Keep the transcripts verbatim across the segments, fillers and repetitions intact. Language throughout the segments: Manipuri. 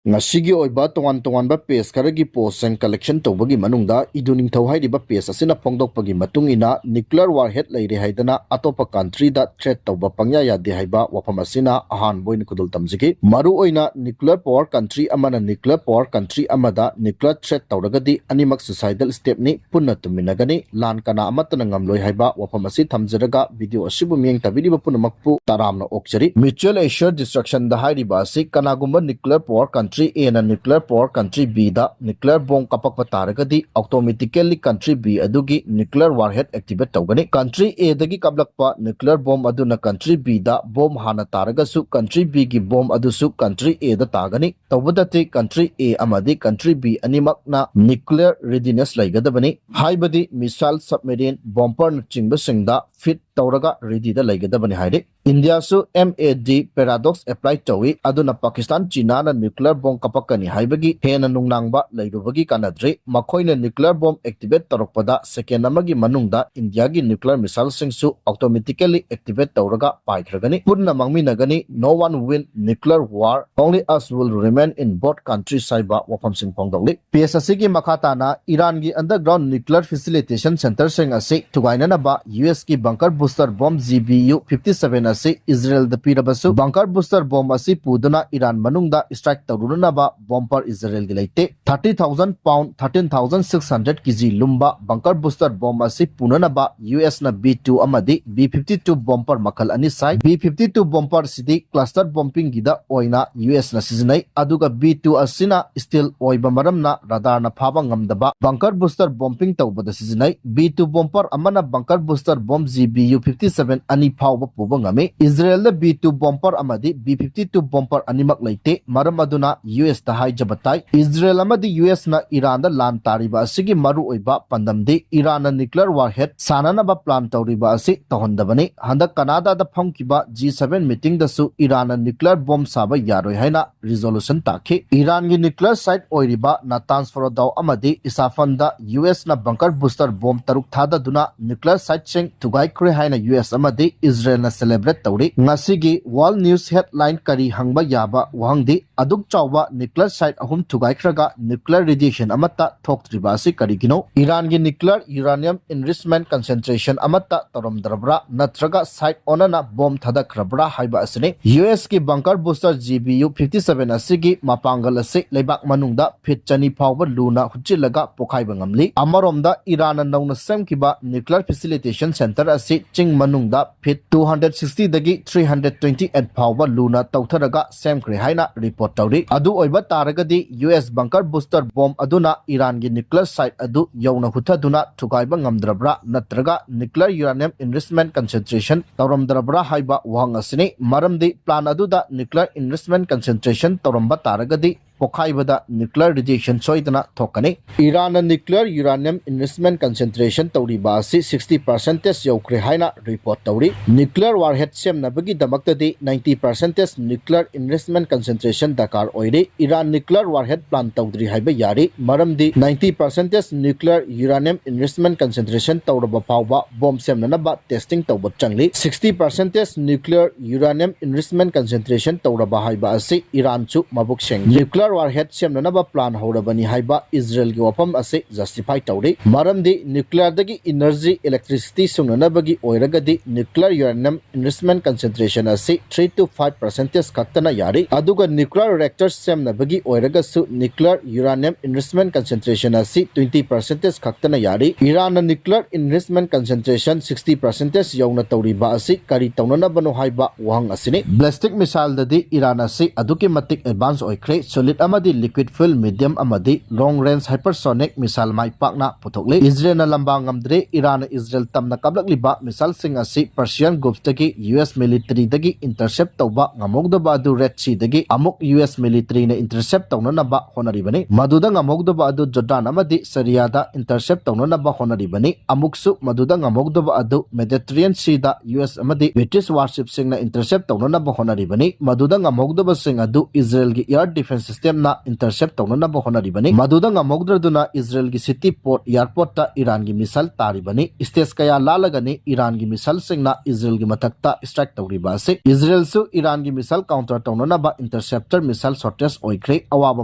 ꯉꯁꯤꯒꯤ ꯑꯣꯏꯕ ꯇꯣꯉꯥꯟ ꯇꯣꯉꯥꯟꯕ ꯄꯦꯖ ꯈꯔꯒꯤ ꯄꯣꯁꯁꯤꯡ ꯀꯂꯦꯛꯁꯟ ꯇꯧꯕꯒꯤ ꯃꯅꯨꯡꯗ ꯏꯗꯨ ꯅꯤꯡꯊꯧ ꯍꯥꯏꯔꯤꯕ ꯄꯦꯖ ꯑꯁꯤꯅ ꯐꯣꯡꯗꯣꯛꯄꯒꯤ ꯃꯇꯨꯡ ꯏꯟꯅ, ꯅ꯭ꯌꯨꯀ꯭ꯂꯤꯌꯔ ꯋꯥꯔꯍꯦꯗ ꯂꯩꯔꯦ ꯍꯥꯏꯗꯅ ꯑꯇꯣꯞꯄ ꯀꯟꯇ꯭ꯔꯤꯗ ꯊ꯭ꯔꯦꯠ ꯇꯧꯕ ꯄꯪꯌꯥ ꯌꯥꯗꯦ ꯍꯥꯏꯕ ꯋꯥꯐꯝ ꯑꯁꯤꯅ ꯑꯍꯥꯟꯕ ꯑꯣꯏꯅ ꯈꯨꯗꯣꯜ ꯇꯝꯖꯈꯤ꯫ ꯃꯔꯨ ꯑꯣꯏꯅ ꯅ꯭ꯌꯨꯀ꯭ꯂꯤꯌꯔ ꯄꯥꯋꯔ ꯀꯟꯇ꯭ꯔꯤ ꯑꯃꯅ ꯅ꯭ꯌꯨꯀ꯭ꯂꯤꯌꯔ ꯄꯥꯋꯔ ꯀꯟꯇ꯭ꯔꯤ ꯑꯃꯗ ꯅ꯭ꯌꯨꯀ꯭ꯂꯤꯌꯔ ꯊ꯭ꯔꯦꯠ ꯇꯧꯔꯒꯗꯤ ꯑꯅꯤꯃꯛ ꯁꯨꯁꯥꯏꯗꯦꯜ ꯁ꯭ꯇꯦꯞꯅꯤ, ꯄꯨꯟꯅ ꯇꯨꯝꯃꯤꯟꯅꯒꯅꯤ, ꯂꯥꯟ ꯀꯅꯥ ꯑꯃꯠꯇꯅ ꯉꯝꯂꯣꯏ ꯍꯥꯏꯕ ꯋꯥꯐꯝ ꯑꯁꯤ ꯊꯝꯖꯔꯒ, ꯚꯤꯗꯤꯑꯣ ꯑꯁꯤꯕꯨ ꯃꯤꯠꯌꯦꯡ ꯇꯥꯕꯤꯔꯤꯕ ꯄꯨꯝꯅꯃꯛꯄꯨ ꯇꯔꯥꯝꯅ ꯑꯣꯛꯆꯔꯤ꯫ Mutual Assured Destructionꯗ ꯍꯥꯏꯔꯤꯕ ꯑꯁꯤ ꯀꯅꯥꯒꯨꯝꯕ ꯅ꯭ꯌꯨꯀ꯭ꯂꯤꯌꯔ ꯄꯥꯋꯔ ꯀꯟꯇ꯭ꯔꯤ ꯑꯦꯅ ꯅ꯭ꯌꯨꯀ꯭ꯂꯤꯌꯔ ꯄꯥꯋꯔ ꯀꯟꯇ꯭ꯔꯤ ꯕꯤꯗ ꯅ꯭ꯌꯨꯀ꯭ꯂꯤꯌꯔ ꯕꯣꯝ ꯀꯥꯞꯄꯛꯄ ꯇꯥꯔꯒꯗꯤ, ꯑꯣꯇꯣꯃꯦꯇꯤꯀꯦꯜꯂꯤ ꯀꯟꯇ꯭ꯔꯤ ꯕꯤ ꯑꯗꯨꯒꯤ ꯅ꯭ꯌꯨꯀ꯭ꯂꯤꯌꯔ ꯋꯥꯔꯍꯦꯗ ꯑꯦꯛꯇꯤꯚꯦꯠ ꯇꯧꯒꯅꯤ꯫ ꯀꯟꯇ꯭ꯔꯤ ꯑꯦꯗꯒꯤ ꯀꯥꯞꯂꯛꯄ ꯅ꯭ꯌꯨꯀ꯭ꯂꯤꯌꯔ ꯕꯣꯝ ꯑꯗꯨꯅ ꯀꯟꯇ꯭ꯔꯤ ꯕꯤꯗ ꯕꯣꯝ ꯍꯥꯟꯅ ꯇꯥꯔꯒꯁꯨ, ꯀꯟꯇ꯭ꯔꯤ ꯕꯤꯒꯤ ꯕꯣꯝ ꯑꯗꯨꯁꯨ ꯀꯟꯇ꯭ꯔꯤ ꯑꯦꯗ ꯇꯥꯒꯅꯤ꯫ ꯇꯧꯕꯗꯗꯤ ꯀꯟꯇ꯭ꯔꯤ ꯑꯦ ꯑꯃꯗꯤ ꯀꯟꯇ꯭ꯔꯤ ꯕꯤ ꯑꯅꯤꯃꯛꯅ ꯅ꯭ꯌꯨꯀ꯭ꯂꯤꯌꯔ ꯔꯦꯗꯤꯅꯦꯁ ꯂꯩꯒꯗꯕꯅꯤ꯫ ꯍꯥꯏꯕꯗꯤ ꯃꯤꯁꯥꯏꯜ, ꯁꯕꯃꯦꯔꯤꯟ, ꯕꯣꯝꯄꯔꯅꯆꯤꯡꯕꯁꯤꯡꯗ ꯐꯤꯠ ꯇꯧꯔꯒ ꯔꯦꯗꯤꯗ ꯂꯩꯒꯗꯕꯅꯤ ꯍꯥꯏꯔꯤ꯫ ꯏꯟꯗꯤꯌꯥꯁꯨ M A D paradox apply ꯇꯧꯏ꯫ ꯑꯗꯨꯅ ꯄꯥꯀꯤꯁꯇꯥꯟ ꯆꯤꯅꯥꯅ ꯅ꯭ꯌꯨꯀ꯭ꯂꯤꯌꯔ ꯕꯣꯝ ꯀꯥꯞꯄꯛꯀꯅꯤ ꯍꯥꯏꯕꯒꯤ ꯍꯦꯟꯅ ꯅꯨꯡꯅꯥꯡꯕ ꯂꯩꯔꯨꯕꯒꯤ ꯀꯥꯟꯅꯗ꯭ꯔꯤ꯫ ꯃꯈꯣꯏꯅ ꯅ꯭ꯌꯨꯀ꯭ꯂꯤꯌꯔ ꯕꯣꯝ ꯑꯦꯛꯇꯤꯚꯦꯠ ꯇꯧꯔꯛꯄꯗ ꯁꯦꯀꯦꯟ ꯑꯃꯒꯤ ꯃꯅꯨꯡꯗ ꯏꯟꯗꯤꯌꯥꯒꯤ ꯅ꯭ꯌꯨꯀ꯭ꯂꯤꯌꯔ ꯃꯤꯁꯥꯏꯜꯁꯤꯡꯁꯨ ꯑꯣꯇꯣꯃꯦꯇꯤꯀꯦꯜꯂꯤ ꯑꯦꯛꯇꯤꯚꯦꯠ ꯇꯧꯔꯒ ꯄꯥꯏꯈ꯭ꯔꯒꯅꯤ꯫ ꯄꯨꯟꯅ ꯃꯥꯡꯃꯤꯟꯅꯒꯅꯤ꯫ No one win nuclear war, only us will remain in both countries ꯍꯥꯏꯕ ꯋꯥꯐꯝꯁꯤꯡ ꯐꯣꯡꯗꯣꯛꯂꯤ꯫ ꯄꯦꯖ ꯑꯁꯤꯒꯤ ꯃꯈꯥ ꯇꯥꯅ ꯏꯔꯥꯟꯒꯤ ꯑꯟꯗꯔꯒ꯭ꯔꯥꯎꯟ ꯅ꯭ꯌꯨꯀ꯭ꯂꯤꯌꯔ ꯐꯦꯁꯤꯂꯤꯇꯦꯁꯟ ꯁꯦꯟꯇꯔꯁꯤꯡ ꯑꯁꯤ ꯊꯨꯒꯥꯏꯅꯅꯕ ꯌꯨ ꯑꯦꯁꯀꯤ bunker buster bomb G B U fifty seven ꯑꯁꯤ ꯏꯖꯔꯦꯜꯗ ꯄꯤꯔꯕꯁꯨ, ꯕꯪꯀꯔ ꯕꯨꯁꯇꯔ ꯕꯣꯝ ꯑꯁꯤ ꯄꯨꯗꯨꯅ ꯏꯔꯥꯟ ꯃꯅꯨꯡꯗ ꯁ꯭ꯇ꯭ꯔꯥꯏꯛ ꯇꯧꯔꯨꯅꯅꯕ ꯕꯣꯝꯄꯔ ꯏꯖꯔꯦꯜꯒꯤ ꯂꯩꯇꯦ꯫ Thirty thousand pound, thirteen thousand six hundred ꯀꯦꯖꯤ ꯂꯨꯝꯕ ꯕꯪꯀꯔ ꯕꯨꯁꯇꯔ ꯕꯣꯝ ꯑꯁꯤ ꯄꯨꯅꯅꯕ ꯌꯨ ꯑꯦꯁꯅ ꯕꯤ ꯇꯨ ꯑꯃꯗꯤ ꯕꯤ ꯐꯤꯐꯇꯤ ꯇꯨ ꯕꯣꯝꯄꯔ ꯃꯈꯜ ꯑꯅꯤ ꯁꯥꯏ꯫ ꯕꯤ ꯐꯤꯐꯇꯤ ꯇꯨ ꯕꯣꯝꯄꯔꯁꯤꯗꯤ ꯀ꯭ꯂꯁꯇꯔ ꯕꯣꯝꯄꯤꯡꯒꯤꯗ ꯑꯣꯏꯅ ꯌꯨ ꯑꯦꯁꯅ ꯁꯤꯖꯤꯟꯅꯩ, ꯑꯗꯨꯒ ꯕꯤ ꯇꯨ ꯑꯁꯤꯅ ꯁ꯭ꯇꯤꯜ ꯑꯣꯏꯕ ꯃꯔꯝꯅ ꯔꯥꯗꯥꯔꯅ ꯐꯥꯕ ꯉꯝꯗꯕ ꯕꯪꯀꯔ ꯕꯨꯁꯇꯔ ꯕꯣꯝꯄꯤꯡ ꯇꯧꯕꯗ ꯁꯤꯖꯤꯟꯅꯩ꯫ ꯕꯤ ꯇꯨ ꯕꯣꯝꯄꯔ ꯑꯃꯅ bunker buster bomb G B U fifty seven ꯑꯅꯤ ꯐꯥꯎꯕ ꯄꯨꯕ ꯉꯝꯃꯤ꯫ ꯏꯖꯔꯦꯜꯗ ꯕꯤ ꯇꯨ ꯕꯣꯝꯄꯔ ꯑꯃꯗꯤ ꯕꯤ ꯐꯤꯐꯇꯤ ꯇꯨ ꯕꯣꯝꯄꯔ ꯑꯅꯤꯃꯛ ꯂꯩꯇꯦ, ꯃꯔꯝ ꯑꯗꯨꯅ ꯌꯨ ꯑꯦꯁꯇ ꯍꯥꯏꯖꯕ ꯇꯥꯏ꯫ ꯏꯖꯔꯦꯜ ꯑꯃꯗꯤ ꯌꯨ ꯑꯦꯁꯅ ꯏꯔꯥꯟꯗ ꯂꯥꯟ ꯇꯥꯔꯤꯕ ꯑꯁꯤꯒꯤ ꯃꯔꯨꯑꯣꯏꯕ ꯄꯥꯟꯗꯝꯗꯤ ꯏꯔꯥꯟꯅ ꯅ꯭ꯌꯨꯀ꯭ꯂꯤꯌꯔ ꯋꯥꯔꯍꯦꯗ ꯁꯥꯟꯅꯅꯕ ꯄ꯭ꯂꯥꯟ ꯇꯧꯔꯤꯕ ꯑꯁꯤ ꯇꯧꯍꯟꯗꯕꯅꯤ꯫ ꯍꯟꯗꯛ ꯀꯅꯥꯗꯥꯗ ꯐꯝꯈꯤꯕ ꯖꯤ ꯁꯚꯦꯟ ꯃꯤꯇꯤꯡꯗꯁꯨ ꯏꯔꯥꯟꯅ ꯅ꯭ꯌꯨꯀ꯭ꯂꯤꯌꯔ ꯕꯣꯝ ꯁꯥꯕ ꯌꯥꯔꯣꯏ ꯍꯥꯏꯅ ꯔꯤꯖꯣꯂꯨꯁꯟ ꯇꯥꯈꯤ꯫ ꯏꯔꯥꯟꯒꯤ ꯅ꯭ꯌꯨꯀ꯭ꯂꯤꯌꯔ ꯁꯥꯏꯠ ꯑꯣꯏꯔꯤꯕ ꯅꯥꯇꯥꯟꯁ ꯐꯣꯔꯣꯗꯥꯎ ꯑꯃꯗꯤ ꯏꯁꯥꯐꯟꯗ ꯌꯨ ꯑꯦꯁꯅ ꯕꯪꯀꯔ ꯕꯨꯁꯇꯔ ꯕꯣꯝ ꯇꯔꯨꯛ ꯊꯥꯗꯗꯨꯅ ꯅ꯭ꯌꯨꯀ꯭ꯂꯤꯌꯔ ꯁꯥꯏꯠꯁꯤꯡ ꯊꯨꯒꯥꯏ ꯍꯥꯏꯈ꯭ꯔꯦ ꯍꯥꯏꯅ ꯌꯨ ꯑꯦꯁ ꯑꯃꯗꯤ ꯏꯖꯔꯦꯜꯅ celebrate ꯇꯧꯔꯤ꯫ ꯉꯁꯤꯒꯤ World News headline ꯀꯔꯤ ꯍꯪꯕ ꯌꯥꯕ ꯋꯥꯍꯪꯗꯤ, ꯑꯗꯨꯛ ꯆꯥꯎꯕ nuclear site ꯑꯍꯨꯝ ꯊꯨꯒꯥꯏꯈ꯭ꯔꯒ nuclear radiation ꯑꯃꯠꯇ ꯊꯣꯛꯇ꯭ꯔꯤꯕ ꯑꯁꯤ ꯀꯔꯤꯒꯤꯅꯣ? ꯏꯔꯥꯟꯒꯤ nuclear uranium enrichment concentration ꯑꯃꯠꯇ ꯇꯧꯔꯝꯗ꯭ꯔꯕ꯭ꯔꯥ, ꯅꯠꯇ꯭ꯔꯒ site ꯑꯣꯟꯅꯅ bomb ꯊꯥꯗꯈ꯭ꯔꯕ꯭ꯔꯥ ꯍꯥꯏꯕ ꯑꯁꯤꯅꯤ꯫ ꯌꯨ ꯑꯦꯁꯀꯤ bunker booster G B U fifty seven ꯑꯁꯤꯒꯤ ꯃꯄꯥꯡꯒꯜ ꯑꯁꯤ ꯂꯩꯕꯥꯛ ꯃꯅꯨꯡꯗ feet ꯆꯅꯤ ꯐꯥꯎꯕ ꯂꯨꯅ ꯍꯨꯠꯆꯤꯜꯂꯒ ꯄꯣꯈꯥꯏꯕ ꯉꯝꯂꯤ꯫ ꯑꯃꯔꯣꯝꯗ, ꯏꯔꯥꯟꯅ ꯅꯧꯅ ꯁꯦꯝꯈꯤꯕ nuclear facilitation center ꯑꯁꯤ ꯆꯤꯡ ꯃꯅꯨꯡꯗ feet two hundred sixty ꯗꯒꯤ three hundred twenty eight ꯐꯥꯎꯕ ꯂꯨꯅ ꯇꯧꯊꯔꯒ ꯁꯦꯝꯈ꯭ꯔꯦ ꯍꯥꯏꯅ report ꯇꯧꯔꯤ꯫ ꯑꯗꯨ ꯑꯣꯏꯕ ꯇꯥꯔꯒꯗꯤ, U S bunker booster bomb ꯑꯗꯨꯅ ꯏꯔꯥꯟꯒꯤ nuclear site ꯑꯗꯨ ꯌꯧꯅ ꯍꯨꯠꯊꯗꯨꯅ ꯊꯨꯒꯥꯏꯕ ꯉꯝꯗ꯭ꯔꯕ꯭ꯔꯥ, ꯅꯠꯇ꯭ꯔꯒ nuclear uranium enrichment concentration ꯇꯧꯔꯝꯗ꯭ꯔꯕ꯭ꯔꯥ ꯍꯥꯏꯕ ꯋꯥꯍꯪ ꯑꯁꯤꯅꯤ꯫ ꯃꯔꯝꯗꯤ, plan ꯑꯗꯨꯗ nuclear enrichment concentration ꯇꯧꯔꯝꯕ ꯇꯥꯔꯒꯗꯤ, ꯄꯣꯈꯥꯏꯕꯗ nuclear radiation ꯁꯣꯏꯗꯅ ꯊꯣꯛꯀꯅꯤ꯫ ꯏꯔꯥꯟꯅ nuclear uranium enrichment concentration ꯇꯧꯔꯤꯕ ꯑꯁꯤ sixty percentage ꯌꯧꯈ꯭ꯔꯦ ꯍꯥꯏꯅ report ꯇꯧꯔꯤ꯫ Nuclear warhead ꯁꯦꯝꯅꯕꯒꯤꯗꯃꯛꯇꯗꯤ ninety percentage nuclear enrichment concentration ꯗꯔꯀꯥꯔ ꯑꯣꯏꯔꯤ꯫ ꯏꯔꯥꯟ nuclear warhead plan ꯇꯧꯗ꯭ꯔꯤ ꯍꯥꯏꯕ ꯌꯥꯔꯤ, ꯃꯔꯝꯗꯤ ninety percentage nuclear uranium enrichment concentration ꯇꯧꯔꯕ ꯐꯥꯎꯕ bomb ꯁꯦꯝꯅꯅꯕ testing ꯇꯧꯕ ꯆꯪꯂꯤ꯫ Sixty percentage nuclear uranium enrichment concentration ꯇꯧꯔꯕ ꯍꯥꯏꯕ ꯑꯁꯤ ꯏꯔꯥꯟꯁꯨ ꯃꯕꯨꯛ ꯁꯦꯡꯏ꯫ Nuclear warhead ꯁꯦꯝꯅꯅꯕ plan ꯍꯧꯔꯕꯅꯤ ꯍꯥꯏꯕ ꯏꯖꯔꯦꯜꯒꯤ ꯋꯥꯐꯝ ꯑꯁꯤ justify ꯇꯧꯔꯤ, ꯃꯔꯝꯗꯤ nuclearꯗꯒꯤ energy, electricity ꯁꯨꯡꯅꯅꯕꯒꯤ ꯑꯣꯏꯔꯒꯗꯤ nuclear uranium enrichment concentration ꯑꯁꯤ three to five percentage ꯈꯛꯇꯅ ꯌꯥꯔꯤ꯫ ꯑꯗꯨꯒ nuclear reactor ꯁꯦꯝꯅꯕꯒꯤ ꯑꯣꯏꯔꯒꯁꯨ nuclear uranium enrichment concentration ꯑꯁꯤ twenty percentage ꯈꯛꯇꯅ ꯌꯥꯔꯤ꯫ ꯏꯔꯥꯟꯅ nuclear enrichment concentration sixty percentage ꯌꯧꯅ ꯇꯧꯔꯤꯕ ꯑꯁꯤ ꯀꯔꯤ ꯇꯧꯅꯅꯕꯅꯣ ꯍꯥꯏꯕ ꯋꯥꯍꯪ ꯑꯁꯤꯅꯤ꯫ Ballistic missileꯗꯗꯤ ꯏꯔꯥꯟ ꯑꯁꯤ ꯑꯗꯨꯛꯀꯤ ꯃꯇꯤꯛ advance ꯑꯣꯏꯈ꯭ꯔꯦ꯫ Solid ꯑꯃꯗꯤ liquid fuel, medium ꯑꯃꯗꯤ long range hypersonic missile ꯃꯥꯏ ꯄꯥꯛꯅ ꯄꯨꯊꯣꯛꯂꯤ꯫ ꯏꯖꯔꯦꯜꯅ ꯂꯝꯕꯥ ꯉꯝꯗ꯭ꯔꯦ꯫ ꯏꯔꯥꯟꯅ ꯏꯖꯔꯦꯜ ꯇꯝꯅ ꯀꯥꯞꯂꯛꯂꯤꯕ missileꯁꯤꯡ ꯑꯁꯤ Persian Gulfꯇꯒꯤ ꯌꯨ ꯑꯦꯁ militaryꯗꯒꯤ intercept ꯇꯧꯕ ꯉꯝꯍꯧꯗꯕ ꯑꯗꯨ Red Seaꯗꯒꯤ ꯑꯃꯨꯛ ꯌꯨ ꯑꯦꯁ militaryꯅ intercept ꯇꯧꯅꯅꯕ ꯍꯣꯠꯅꯔꯤꯕꯅꯤ꯫ ꯃꯗꯨꯗ ꯉꯝꯍꯧꯗꯕ ꯑꯗꯨ Jordan ꯑꯃꯗꯤ Syriaꯗ intercept ꯇꯧꯅꯅꯕ ꯍꯣꯠꯅꯔꯤꯕꯅꯤ꯫ ꯑꯃꯨꯛꯁꯨ ꯃꯗꯨꯗ ꯉꯝꯍꯧꯗꯕ ꯑꯗꯨ Mediterranean Seaꯗ ꯌꯨ ꯑꯦꯁ ꯑꯃꯗꯤ British warshipꯁꯤꯡꯅ intercept ꯇꯧꯅꯅꯕ ꯍꯣꯠꯅꯔꯤꯕꯅꯤ꯫ ꯃꯗꯨꯗ ꯉꯝꯍꯧꯗꯕꯁꯤꯡ ꯑꯗꯨ ꯏꯖꯔꯦꯜꯒꯤ air defense system systemꯅ intercept ꯇꯧꯅꯅꯕ ꯍꯣꯠꯅꯔꯤꯕꯅꯤ꯫ ꯃꯗꯨꯗ ꯉꯝꯍꯧꯗ꯭ꯔꯗꯨꯅ ꯏꯖꯔꯦꯜꯒꯤ city port airportꯇ ꯏꯔꯥꯟꯒꯤ missile ꯇꯥꯔꯤꯕꯅꯤ꯫ States ꯀꯌꯥ ꯂꯥꯜꯂꯒꯅꯤ ꯏꯔꯥꯟꯒꯤ missileꯁꯤꯡꯅ ꯏꯖꯔꯦꯜꯒꯤ ꯃꯊꯛꯇ strike ꯇꯧꯔꯤꯕ ꯑꯁꯤ꯫ ꯏꯖꯔꯦꯜꯁꯨ ꯏꯔꯥꯟꯒꯤ missile counter ꯇꯧꯅꯅꯕ interceptor missile shortage ꯑꯣꯏꯈ꯭ꯔꯦ꯫ ꯑꯋꯥꯕ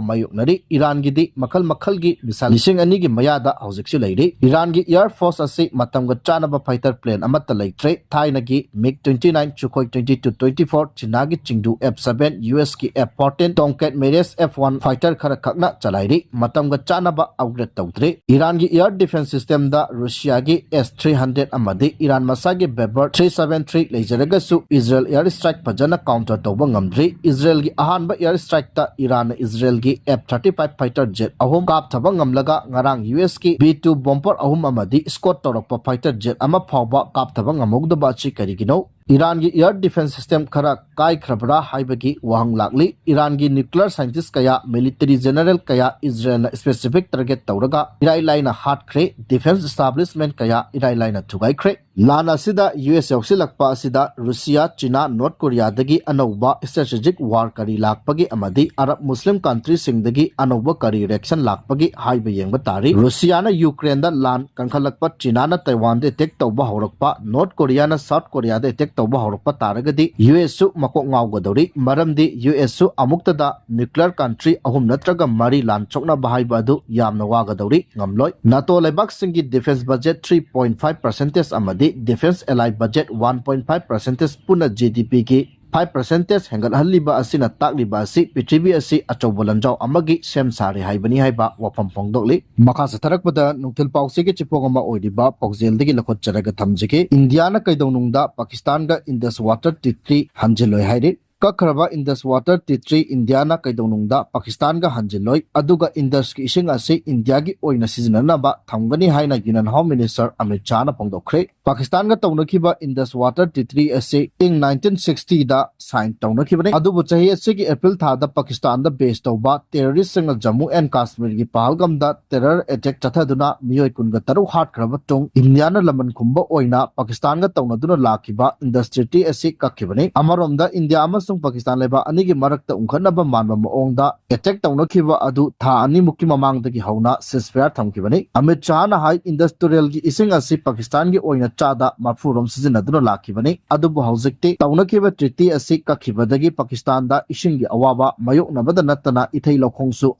ꯃꯥꯌꯣꯛꯅꯔꯤ꯫ ꯏꯔꯥꯟꯒꯤꯗꯤ ꯃꯈꯜ ꯃꯈꯜꯒꯤ missile ꯂꯤꯁꯤꯡ ꯑꯅꯤꯒꯤ ꯃꯌꯥꯗ ꯍꯧꯖꯤꯛꯁꯨ ꯂꯩꯔꯤ꯫ ꯏꯔꯥꯟꯒꯤ air force ꯑꯁꯤ ꯃꯇꯝꯒ ꯆꯥꯅꯕ fighter plane ꯑꯃꯠꯇ ꯂꯩꯇ꯭ꯔꯦ꯫ ꯊꯥꯏꯅꯒꯤ MiG twenty nine, Sukhoi twenty two, twenty four, ꯆꯤꯅꯥꯒꯤ Chengdu F seven, USꯀꯤ F fourteen, Tomcat Mirage F one fighter ꯈꯔ ꯈꯛꯅ ꯆꯂꯥꯏꯔꯤ꯫ ꯃꯇꯝꯒ ꯆꯥꯅꯕ upgrade ꯇꯧꯗ꯭ꯔꯤ꯫ ꯏꯔꯥꯟꯒꯤ air defense systemꯗ ꯔꯨꯁꯤꯌꯥꯒꯤ S three hundred ꯑꯃꯗꯤ ꯏꯔꯥꯟ ꯃꯁꯥꯒꯤ Babar three seven three ꯂꯩꯖꯔꯒꯁꯨ ꯏꯖꯔꯦꯜ air strike ꯐꯖꯅ counter ꯇꯧꯕ ꯉꯝꯗ꯭ꯔꯤ꯫ ꯏꯖꯔꯦꯜꯒꯤ ꯑꯍꯥꯟꯕ air strikeꯇ ꯏꯔꯥꯟꯅ ꯏꯖꯔꯦꯜꯒꯤ F thirty five fighter jet ꯑꯍꯨꯝ ꯀꯥꯞꯊꯕ ꯉꯝꯂꯒ ꯉꯔꯥꯡ USꯀꯤ B two bomber ꯑꯍꯨꯝ ꯑꯃꯗꯤ escort ꯇꯧꯔꯛꯄ fighter jet ꯑꯃ ꯐꯥꯎꯕ ꯀꯥꯞꯊꯕ ꯉꯝꯍꯧꯗꯕ ꯑꯁꯤ ꯀꯔꯤꯒꯤꯅꯣ? ꯏꯔꯥꯟꯒꯤ air defense system ꯈꯔ ꯀꯥꯏꯈ꯭ꯔꯕ꯭ꯔꯥ ꯍꯥꯏꯕꯒꯤ ꯋꯥꯍꯪ ꯂꯥꯛꯂꯤ꯫ ꯏꯔꯥꯟꯒꯤ nuclear scientist ꯀꯌꯥ, military general ꯀꯌꯥ ꯏꯖꯔꯦꯜꯅ specific target ꯇꯧꯔꯒ ꯏꯔꯥꯏ ꯂꯥꯏꯅ ꯍꯥꯠꯈ꯭ꯔꯦ꯫ Defense establishment ꯀꯌꯥ ꯏꯔꯥꯏ ꯂꯥꯏꯅ ꯊꯨꯒꯥꯏꯈ꯭ꯔꯦ꯫ ꯂꯥꯟ ꯑꯁꯤꯗ US ꯌꯥꯎꯁꯤꯜꯂꯛꯄ ꯑꯁꯤꯗ ꯔꯨꯁꯤꯌꯥ, ꯆꯤꯅꯥ, ꯅꯣꯔꯠ ꯀꯣꯔꯤꯌꯥꯗꯒꯤ ꯑꯅꯧꯕ strategic war ꯀꯔꯤ ꯂꯥꯛꯄꯒꯦ ꯑꯃꯗꯤ ꯑꯔꯕ ꯃꯨꯁꯂꯤꯝ countryꯁꯤꯡꯗꯒꯤ ꯑꯅꯧꯕ ꯀꯔꯤ reaction ꯂꯥꯛꯄꯒꯦ ꯍꯥꯏꯕ ꯌꯦꯡꯕ ꯇꯥꯔꯤ꯫ ꯔꯨꯁꯤꯌꯥꯅ ꯌꯨꯀ꯭ꯔꯦꯟꯗ ꯂꯥꯟ ꯀꯟꯈꯠꯂꯛꯄ, ꯆꯤꯅꯥꯅ ꯇꯥꯏꯋꯥꯟꯗ attack ꯇꯧꯕ ꯍꯧꯔꯛꯄ, ꯅꯣꯔꯠ ꯀꯣꯔꯤꯌꯥꯅ ꯁꯥꯎꯠ ꯀꯣꯔꯤꯌꯥꯗ attack ꯇꯧꯕ ꯍꯧꯔꯛꯄ ꯇꯥꯔꯒꯗꯤ USꯁꯨ ꯃꯀꯣꯛ ꯉꯥꯎꯒꯗꯧꯔꯤ꯫ ꯃꯔꯝꯗꯤ USꯁꯨ ꯑꯃꯨꯛꯇꯗ nuclear country ꯑꯍꯨꯝ ꯅꯠꯇ꯭ꯔꯒ ꯃꯔꯤ ꯂꯥꯟ ꯁꯣꯛꯅꯕ ꯍꯥꯏꯕ ꯑꯗꯨ ꯌꯥꯝꯅ ꯋꯥꯒꯗꯧꯔꯤ꯫ ꯉꯝꯂꯣꯏ꯫ NATO ꯂꯩꯕꯥꯛꯁꯤꯡꯒꯤ defense budget three point five percentage ꯑꯃꯗꯤ defense ally budget one point five percentage ꯄꯨꯟꯅ GDPꯒꯤ five percentage ꯍꯦꯟꯒꯠꯍꯜꯂꯤꯕ ꯑꯁꯤꯅ ꯇꯥꯛꯂꯤꯕ ꯑꯁꯤ ꯄ꯭ꯔꯤꯊꯤꯕꯤ ꯑꯁꯤ ꯑꯆꯧꯕ ꯂꯥꯟꯖꯥꯎ ꯑꯃꯒꯤ ꯁꯦꯝ ꯁꯥꯔꯦ ꯍꯥꯏꯕꯅꯤ ꯍꯥꯏꯕ ꯋꯥꯐꯝ ꯐꯣꯡꯗꯣꯛꯂꯤ꯫ ꯃꯈꯥ ꯆꯠꯊꯔꯛꯄꯗ ꯅꯨꯡꯊꯤꯜ ꯄꯥꯎꯆꯦꯒꯤ ꯆꯤꯐꯣꯡ ꯑꯃ ꯑꯣꯏꯔꯤꯕ ꯄꯥꯎꯖꯦꯜꯗꯒꯤ ꯂꯧꯈꯠꯆꯔꯒ ꯊꯝꯖꯒꯦ꯫ ꯏꯟꯗꯤꯌꯥꯅ ꯀꯩꯗꯧꯅꯨꯡꯗ ꯄꯥꯀꯤꯁꯇꯥꯟꯒ Indus Water Treaty ꯍꯟꯖꯤꯜꯂꯣꯏ ꯍꯥꯏꯔꯤ꯫ ꯀꯛꯈ꯭ꯔꯕ Indus Water Treaty ꯏꯟꯗꯤꯌꯥꯅ ꯀꯩꯗꯧꯅꯨꯡꯗ ꯄꯥꯀꯤꯁꯇꯥꯟꯒ ꯍꯟꯖꯤꯜꯂꯣꯏ, ꯑꯗꯨꯒ Indusꯀꯤ ꯏꯁꯤꯡ ꯑꯁꯤ ꯏꯟꯗꯤꯌꯥꯒꯤ ꯑꯣꯏꯅ ꯁꯤꯖꯤꯟꯅꯅꯕ ꯊꯝꯒꯅꯤ ꯍꯥꯏꯅ Union Home Minister Amit ꯁꯥꯍꯅ ꯐꯣꯡꯗꯣꯛꯈ꯭ꯔꯦ꯫ ꯄꯥꯀꯤꯁꯇꯥꯟꯒ ꯇꯧꯅꯈꯤꯕ Indus Water Treaty ꯑꯁꯤ ꯏꯪ nineteen sixtyꯗ sign ꯇꯧꯅꯈꯤꯕꯅꯤ꯫ ꯑꯗꯨꯕꯨ ꯆꯍꯤ ꯑꯁꯤꯒꯤ April ꯊꯥꯗ ꯄꯥꯀꯤꯁꯇꯥꯟꯗ base ꯇꯧꯕ terroristꯁꯤꯡꯅ ꯖꯝꯃꯨ and ꯀꯥꯁꯃꯤꯔꯒꯤ ꯄꯍꯜꯒꯝꯗ terror attack ꯆꯠꯊꯗꯨꯅ ꯃꯤꯑꯣꯏ ꯀꯨꯟꯒ ꯇꯔꯨꯛ ꯍꯥꯠꯈ꯭ꯔꯕ ꯇꯨꯡ ꯏꯟꯗꯤꯌꯥꯅ ꯂꯃꯟ ꯈꯨꯝꯕ ꯑꯣꯏꯅ ꯄꯥꯀꯤꯁꯇꯥꯟꯒ ꯇꯧꯅꯗꯨꯅ ꯂꯥꯛꯈꯤꯕ Indus Treaty ꯑꯁꯤ ꯀꯛꯈꯤꯕꯅꯤ꯫ ꯑꯃꯔꯣꯝꯗ ꯏꯟꯗꯤꯌꯥ ꯑꯃꯁꯨꯡ ꯄꯥꯀꯤꯁꯇꯥꯟ ꯂꯩꯕꯥꯛ ꯑꯅꯤꯒꯤ ꯃꯔꯛꯇ ꯎꯪꯈꯠꯅꯕ ꯃꯥꯟꯕ ꯃꯑꯣꯡꯗ ꯑꯦꯇꯦꯛ ꯇꯧꯅꯈꯤꯕ ꯑꯗꯨ ꯊꯥ ꯑꯅꯤꯃꯨꯛꯀꯤ ꯃꯃꯥꯡꯗꯒꯤ ꯍꯧꯅ ꯁꯤꯖꯐꯌꯥꯔ ꯊꯝꯈꯤꯕꯅꯤ꯫ ꯑꯃꯤꯠ ꯁꯥꯍꯅ ꯍꯥꯏ, ꯏꯟꯗꯁ ꯇꯨꯔꯦꯜꯒꯤ ꯏꯁꯤꯡ ꯑꯁꯤ ꯄꯥꯀꯤꯁꯇꯥꯟꯒꯤ ꯑꯣꯏꯅ ꯆꯥꯗ ꯃꯔꯐꯨ ꯔꯣꯝ ꯁꯤꯖꯤꯟꯅꯗꯨꯅ ꯂꯥꯛꯈꯤꯕꯅꯤ꯫ ꯑꯗꯨꯕꯨ ꯍꯧꯖꯤꯛꯇꯤ ꯇꯧꯅꯈꯤꯕ ꯇ꯭ꯔꯤꯇꯤ ꯑꯁꯤ ꯀꯛꯈꯤꯕꯗꯒꯤ ꯄꯥꯀꯤꯁꯇꯥꯟꯗ ꯏꯁꯤꯡꯒꯤ ꯑꯋꯥꯕ ꯃꯥꯌꯣꯛꯅꯕꯗ ꯅꯠꯇꯅ ꯏꯊꯩ ꯂꯧꯈꯣꯡꯁꯨ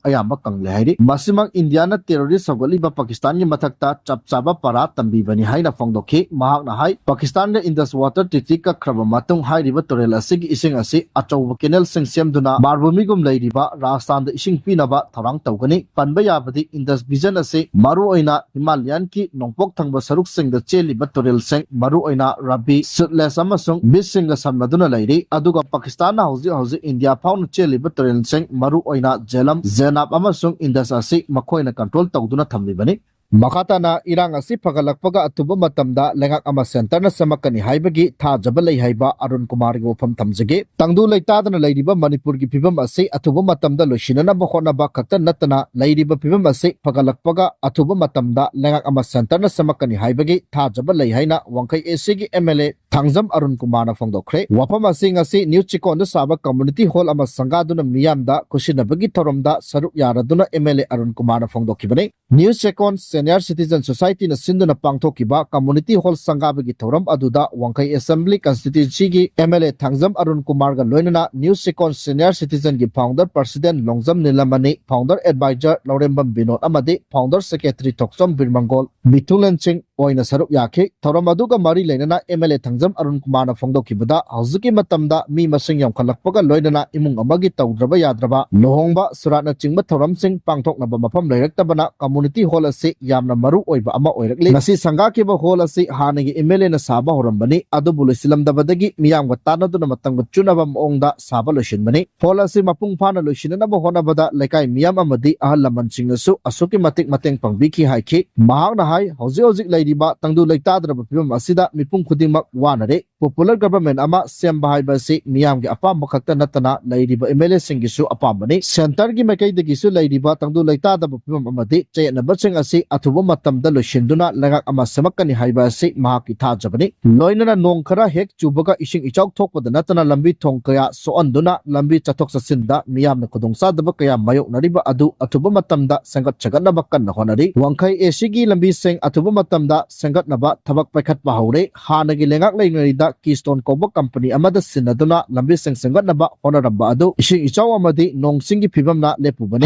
ꯑꯌꯥꯝꯕ ꯀꯪꯂꯦ ꯍꯥꯏꯔꯤ꯫ ꯃꯁꯤꯃꯛ ꯏꯟꯗꯤꯌꯥꯅ ꯇꯦꯔꯣꯔꯤꯁ ꯍꯧꯒꯠꯂꯤꯕ ꯄꯥꯀꯤꯁꯇꯥꯟꯒꯤ ꯃꯊꯛꯇ ꯆꯞ ꯆꯥꯕ ꯄꯔꯥ ꯇꯝꯕꯤꯕꯅꯤ ꯍꯥꯏꯅ ꯐꯣꯡꯗꯣꯛꯈꯤ꯫ ꯃꯍꯥꯛꯅ ꯍꯥꯏ, ꯄꯥꯀꯤꯁꯇꯥꯟꯒ ꯏꯟꯗꯁ ꯋꯥꯇꯔ ꯇ꯭ꯔꯤꯇꯤ ꯀꯛꯈ꯭ꯔꯕ ꯃꯇꯨꯡ ꯍꯥꯏꯔꯤꯕ ꯇꯨꯔꯦꯜ ꯑꯁꯤꯒꯤ ꯏꯁꯤꯡ ꯑꯁꯤ ꯑꯆꯧꯕ ꯀꯦꯅꯦꯜꯁꯤꯡ ꯁꯦꯝꯗꯨꯅ ꯃꯥꯔꯚꯨꯃꯤꯒꯨꯝ ꯂꯩꯔꯤꯕ ꯔꯥꯖꯁꯊꯥꯟꯗ ꯏꯁꯤꯡ ꯄꯤꯅꯕ ꯊꯧꯔꯥꯡ ꯇꯧꯒꯅꯤ꯫ ꯄꯟꯕ ꯌꯥꯕꯗꯤ ꯏꯟꯗꯁ ꯕꯤꯖꯟ ꯑꯁꯤ ꯃꯔꯨꯑꯣꯏꯅ ꯍꯤꯃꯥꯂꯌꯥꯟꯒꯤ ꯅꯣꯡꯄꯣꯛ ꯊꯪꯕ ꯁꯔꯨꯛꯁꯤꯡꯗ ꯆꯦꯜꯂꯤꯕ ꯇꯨꯔꯦꯜꯁꯤꯡ, ꯃꯔꯨꯑꯣꯏꯅ ꯔꯕꯤ, ꯁꯨꯠꯂꯦꯖ ꯑꯃꯁꯨꯡ ꯕꯤꯖꯁꯤꯡꯒ ꯁꯝꯅꯗꯨꯅ ꯂꯩꯔꯤ꯫ ꯑꯗꯨꯒ ꯄꯥꯀꯤꯁꯇꯥꯟꯅ ꯍꯧꯖꯤꯛ ꯍꯧꯖꯤꯛ ꯏꯟꯗꯤꯌꯥ ꯐꯥꯎꯅ ꯆꯦꯜꯂꯤꯕ ꯇꯨꯔꯦꯜꯁꯤꯡ, ꯃꯔꯨꯑꯣꯏꯅ ꯖꯦꯂꯝ, ꯖꯦꯅꯥꯕ ꯑꯃꯁꯨꯡ ꯏꯟꯗꯁ ꯑꯁꯤ ꯃꯈꯣꯏꯅ ꯀꯟꯇ꯭ꯔꯣꯜ ꯇꯧꯗꯨꯅ ꯊꯝꯂꯤꯕꯅꯤ꯫ ꯃꯈꯥ ꯇꯥꯅ ꯏꯔꯥꯡ ꯑꯁꯤ ꯐꯒꯠꯂꯛꯄꯒ ꯑꯊꯨꯕ ꯃꯇꯝꯗ ꯂꯩꯉꯥꯛ ꯑꯃ ꯁꯦꯟꯇꯔꯅ ꯁꯦꯝꯃꯛꯀꯅꯤ ꯍꯥꯏꯕꯒꯤ ꯊꯥꯖꯕ ꯂꯩ ꯍꯥꯏꯕ ꯑꯔꯨꯟ ꯀꯨꯃꯥꯔꯒꯤ ꯋꯥꯐꯝ ꯊꯝꯖꯒꯦ꯫ ꯇꯪꯗꯨ ꯂꯩꯇꯥꯗꯅ ꯂꯩꯔꯤꯕ ꯃꯅꯤꯄꯨꯔꯒꯤ ꯐꯤꯕꯝ ꯑꯁꯤ ꯑꯊꯨꯕ ꯃꯇꯝꯗ ꯂꯣꯏꯁꯤꯟꯅꯅꯕ ꯍꯣꯠꯅꯕ ꯈꯛꯇ ꯅꯠꯇꯅ ꯂꯩꯔꯤꯕ ꯐꯤꯕꯝ ꯑꯁꯤ ꯐꯒꯠꯂꯛꯄꯒ ꯑꯊꯨꯕ ꯃꯇꯝꯗ ꯂꯩꯉꯥꯛ ꯑꯃ ꯁꯦꯟꯇꯔꯅ ꯁꯦꯝꯃꯛꯀꯅꯤ ꯍꯥꯏꯕꯒꯤ ꯊꯥꯖꯕ ꯂꯩ ꯍꯥꯏꯅ ꯋꯥꯡꯈꯩ ꯑꯦꯁꯤꯒꯤ M L A Thangjam Arun ꯀꯨꯃꯥꯔꯅ ꯐꯣꯡꯗꯣꯛꯈ꯭ꯔꯦ꯫ ꯋꯥꯐꯝ ꯑꯁꯤ ꯉꯁꯤ ꯅ꯭ꯌꯨ ꯆꯦꯛꯀꯣꯟꯗ ꯁꯥꯕ ꯀꯝꯃꯨꯅꯤꯇꯤ ꯍꯣꯜ ꯑꯃ ꯁꯪꯒꯥꯗꯨꯅ ꯃꯤꯌꯥꯝꯗ ꯈꯨꯠꯁꯤꯟꯅꯕꯒꯤ ꯊꯧꯔꯝꯗ ꯁꯔꯨꯛ ꯌꯥꯔꯗꯨꯅ ꯑꯦꯝ ꯑꯦꯜ ꯑꯦ ꯑꯔꯨꯟ ꯀꯨꯃꯥꯔꯅ ꯐꯣꯡꯗꯣꯛꯈꯤꯕꯅꯤ꯫ ꯅ꯭ꯌꯨ ꯆꯦꯛꯀꯣꯟ ꯁꯦꯅꯤꯌꯔ ꯁꯤꯇꯤꯖꯟ ꯁꯣꯁꯥꯏꯇꯤꯅ ꯁꯤꯟꯗꯨꯅ ꯄꯥꯡꯊꯣꯛꯈꯤꯕ ꯀꯝꯃꯨꯅꯤꯇꯤ ꯍꯣꯜ ꯁꯪꯒꯥꯕꯒꯤ ꯊꯧꯔꯝ ꯑꯗꯨꯗ ꯋꯥꯡꯈꯩ ꯑꯦꯁꯦꯝꯕ꯭ꯂꯤ ꯀꯟꯁꯇꯤꯇ꯭ꯌꯨꯟꯁꯤꯒꯤ M L A Thangjam Arun ꯀꯨꯃꯥꯔꯒ ꯂꯣꯏꯅꯅ ꯅ꯭ꯌꯨ ꯆꯦꯛꯀꯣꯟ ꯁꯦꯅꯤꯌꯔ ꯁꯤꯇꯤꯖꯟꯒꯤ founder president Longjam Nilamani, founder adviser Laurembam Binod ꯑꯃꯗꯤ ꯐꯥꯎꯟꯗꯔ ꯁꯦꯀ꯭ꯔꯦꯇꯔꯤ ꯊꯣꯛꯆꯣꯝ ꯕꯤꯔꯃꯪꯒꯣꯜ ꯃꯤꯊꯨꯂꯦꯟꯁꯤꯡ ꯑꯣꯏꯅ ꯁꯔꯨꯛ ꯌꯥꯈꯤ꯫ ꯊꯧꯔꯝ ꯑꯗꯨꯒ ꯃꯔꯤ ꯂꯩꯅꯅ M L A Thangjam Arun ꯀꯨꯃꯥꯔꯅ ꯐꯣꯡꯗꯣꯛꯈꯤꯕꯗ, ꯍꯧꯖꯤꯛꯀꯤ ꯃꯇꯝꯗ ꯃꯤ ꯃꯁꯤꯡ ꯌꯥꯝꯈꯠꯂꯛꯄꯒ ꯂꯣꯏꯅꯅ ꯏꯃꯨꯡ ꯑꯃꯒꯤ ꯇꯧꯗ꯭ꯔꯕ ꯌꯥꯗ꯭ꯔꯕ ꯂꯨꯍꯣꯡꯕ, ꯁꯨꯔꯥꯠꯅꯆꯤꯡꯕ ꯊꯧꯔꯝꯁꯤꯡ ꯄꯥꯡꯊꯣꯛꯅꯕ ꯃꯐꯝ ꯂꯩꯔꯛꯇꯕꯅ ꯀꯝꯃꯨꯅꯤꯇꯤ ꯍꯣꯜ ꯑꯁꯤ ꯌꯥꯝꯅ ꯃꯔꯨ ꯑꯣꯏꯕ ꯑꯃ ꯑꯣꯏꯔꯛꯂꯤ꯫ ꯉꯁꯤ ꯁꯪꯒꯥꯈꯤꯕ ꯍꯣꯜ ꯑꯁꯤ ꯍꯥꯟꯅꯒꯤ ꯑꯦꯝ ꯑꯦꯜ ꯑꯦꯅ ꯁꯥꯕ ꯍꯧꯔꯝꯕꯅꯤ, ꯑꯗꯨꯕꯨ ꯂꯣꯏꯁꯤꯜꯂꯝꯗꯕꯗꯒꯤ ꯃꯤꯌꯥꯝꯒ ꯇꯥꯟꯅꯗꯨꯅ ꯃꯇꯝꯒ ꯆꯨꯅꯕ ꯃꯑꯣꯡꯗ ꯁꯥꯕ ꯂꯣꯏꯁꯤꯟꯕꯅꯤ꯫ ꯍꯣꯜ ꯑꯁꯤ ꯃꯄꯨꯡ ꯐꯥꯅ ꯂꯣꯏꯁꯤꯟꯅꯅꯕ ꯍꯣꯠꯅꯕꯗ ꯂꯩꯀꯥꯏ ꯃꯤꯌꯥꯝ ꯑꯃꯗꯤ ꯑꯍꯜ ꯂꯃꯟꯁꯤꯡꯅꯁꯨ ꯑꯁꯨꯛꯀꯤ ꯃꯇꯤꯛ ꯃꯇꯦꯡ ꯄꯥꯡꯕꯤꯈꯤ ꯍꯥꯏꯈꯤ꯫ ꯃꯍꯥꯛꯅ ꯍꯥꯏ, ꯍꯧꯖꯤꯛ ꯍꯧꯖꯤꯛ ꯂꯩ ꯂꯩꯔꯤꯕ ꯇꯪꯗꯨ ꯂꯩꯇꯥꯗ꯭ꯔꯕ ꯐꯤꯕꯝ ꯑꯁꯤꯗ ꯃꯤꯄꯨꯝ ꯈꯨꯗꯤꯡꯃꯛ ꯋꯥꯅꯔꯦ꯫ Popular government ꯑꯃ ꯁꯦꯝꯕ ꯍꯥꯏꯕ ꯑꯁꯤ ꯃꯤꯌꯥꯝꯒꯤ ꯑꯄꯥꯝꯕ ꯈꯛꯇ ꯅꯠꯇꯅ ꯂꯩꯔꯤꯕ M L A ꯁꯤꯡꯒꯤꯁꯨ ꯑꯄꯥꯝꯕꯅꯤ꯫ Centre ꯒꯤ ꯃꯥꯏꯀꯩꯗꯒꯤꯁꯨ ꯂꯩꯔꯤꯕ ꯇꯪꯗꯨ ꯂꯩꯇꯥꯗꯕ ꯐꯤꯕꯝ ꯑꯃꯗꯤ ꯆꯌꯦꯠꯅꯕꯁꯤꯡ ꯑꯁꯤ ꯑꯊꯨꯕ ꯃꯇꯝꯗ ꯂꯣꯏꯁꯤꯟꯗꯨꯅ ꯂꯩꯉꯥꯛ ꯑꯃ ꯁꯦꯝꯃꯛꯀꯅꯤ ꯍꯥꯏꯕ ꯑꯁꯤ ꯃꯍꯥꯛꯀꯤ ꯊꯥꯖꯕꯅꯤ꯫ ꯂꯣꯏꯅꯅ ꯅꯣꯡ ꯈꯔ ꯍꯦꯛ ꯆꯨꯕꯒ ꯏꯁꯤꯡ ꯏꯆꯥꯎ ꯊꯣꯛꯄꯗ ꯅꯠꯇꯅ ꯂꯝꯕꯤ ꯊꯣꯡ ꯀꯌꯥ ꯁꯣꯛꯍꯟꯗꯨꯅ ꯂꯝꯕꯤ ꯆꯠꯊꯣꯛ ꯆꯠꯁꯤꯟꯗ ꯃꯤꯌꯥꯝꯅ ꯈꯨꯗꯣꯡꯆꯥꯗꯕ ꯀꯌꯥ ꯃꯥꯌꯣꯛꯅꯔꯤꯕ ꯑꯗꯨ ꯑꯊꯨꯕ ꯃꯇꯝꯗ ꯁꯦꯝꯒꯠ ꯁꯥꯒꯠꯅꯕ ꯀꯟꯅ ꯍꯣꯠꯅꯔꯤ꯫ ꯋꯥꯡꯈꯩ A C ꯒꯤ ꯂꯝꯕꯤꯁꯤꯡ ꯑꯊꯨꯕ ꯃꯇꯝꯗ ꯁꯦꯝꯒꯠꯅꯕ ꯊꯕꯛ ꯄꯥꯏꯈꯠꯄ ꯍꯧꯔꯦ꯫ ꯍꯥꯟꯅꯒꯤ ꯂꯩꯉꯥꯛ ꯂꯩꯉꯩꯗ Keystone ꯀꯧꯕ company ꯑꯃꯗ ꯁꯤꯟꯅꯗꯨꯅ ꯂꯝꯕꯤꯁꯤꯡ ꯁꯦꯝꯒꯠꯅꯕ ꯍꯣꯠꯅꯔꯝꯕ ꯑꯗꯨ ꯏꯁꯤꯡ ꯏꯆꯥꯎ ꯑꯃꯗꯤ ꯅꯣꯡ ꯆꯤꯡꯒꯤ ꯐꯤꯕꯝꯅ ꯂꯦꯞꯄꯨꯕꯅꯤ꯫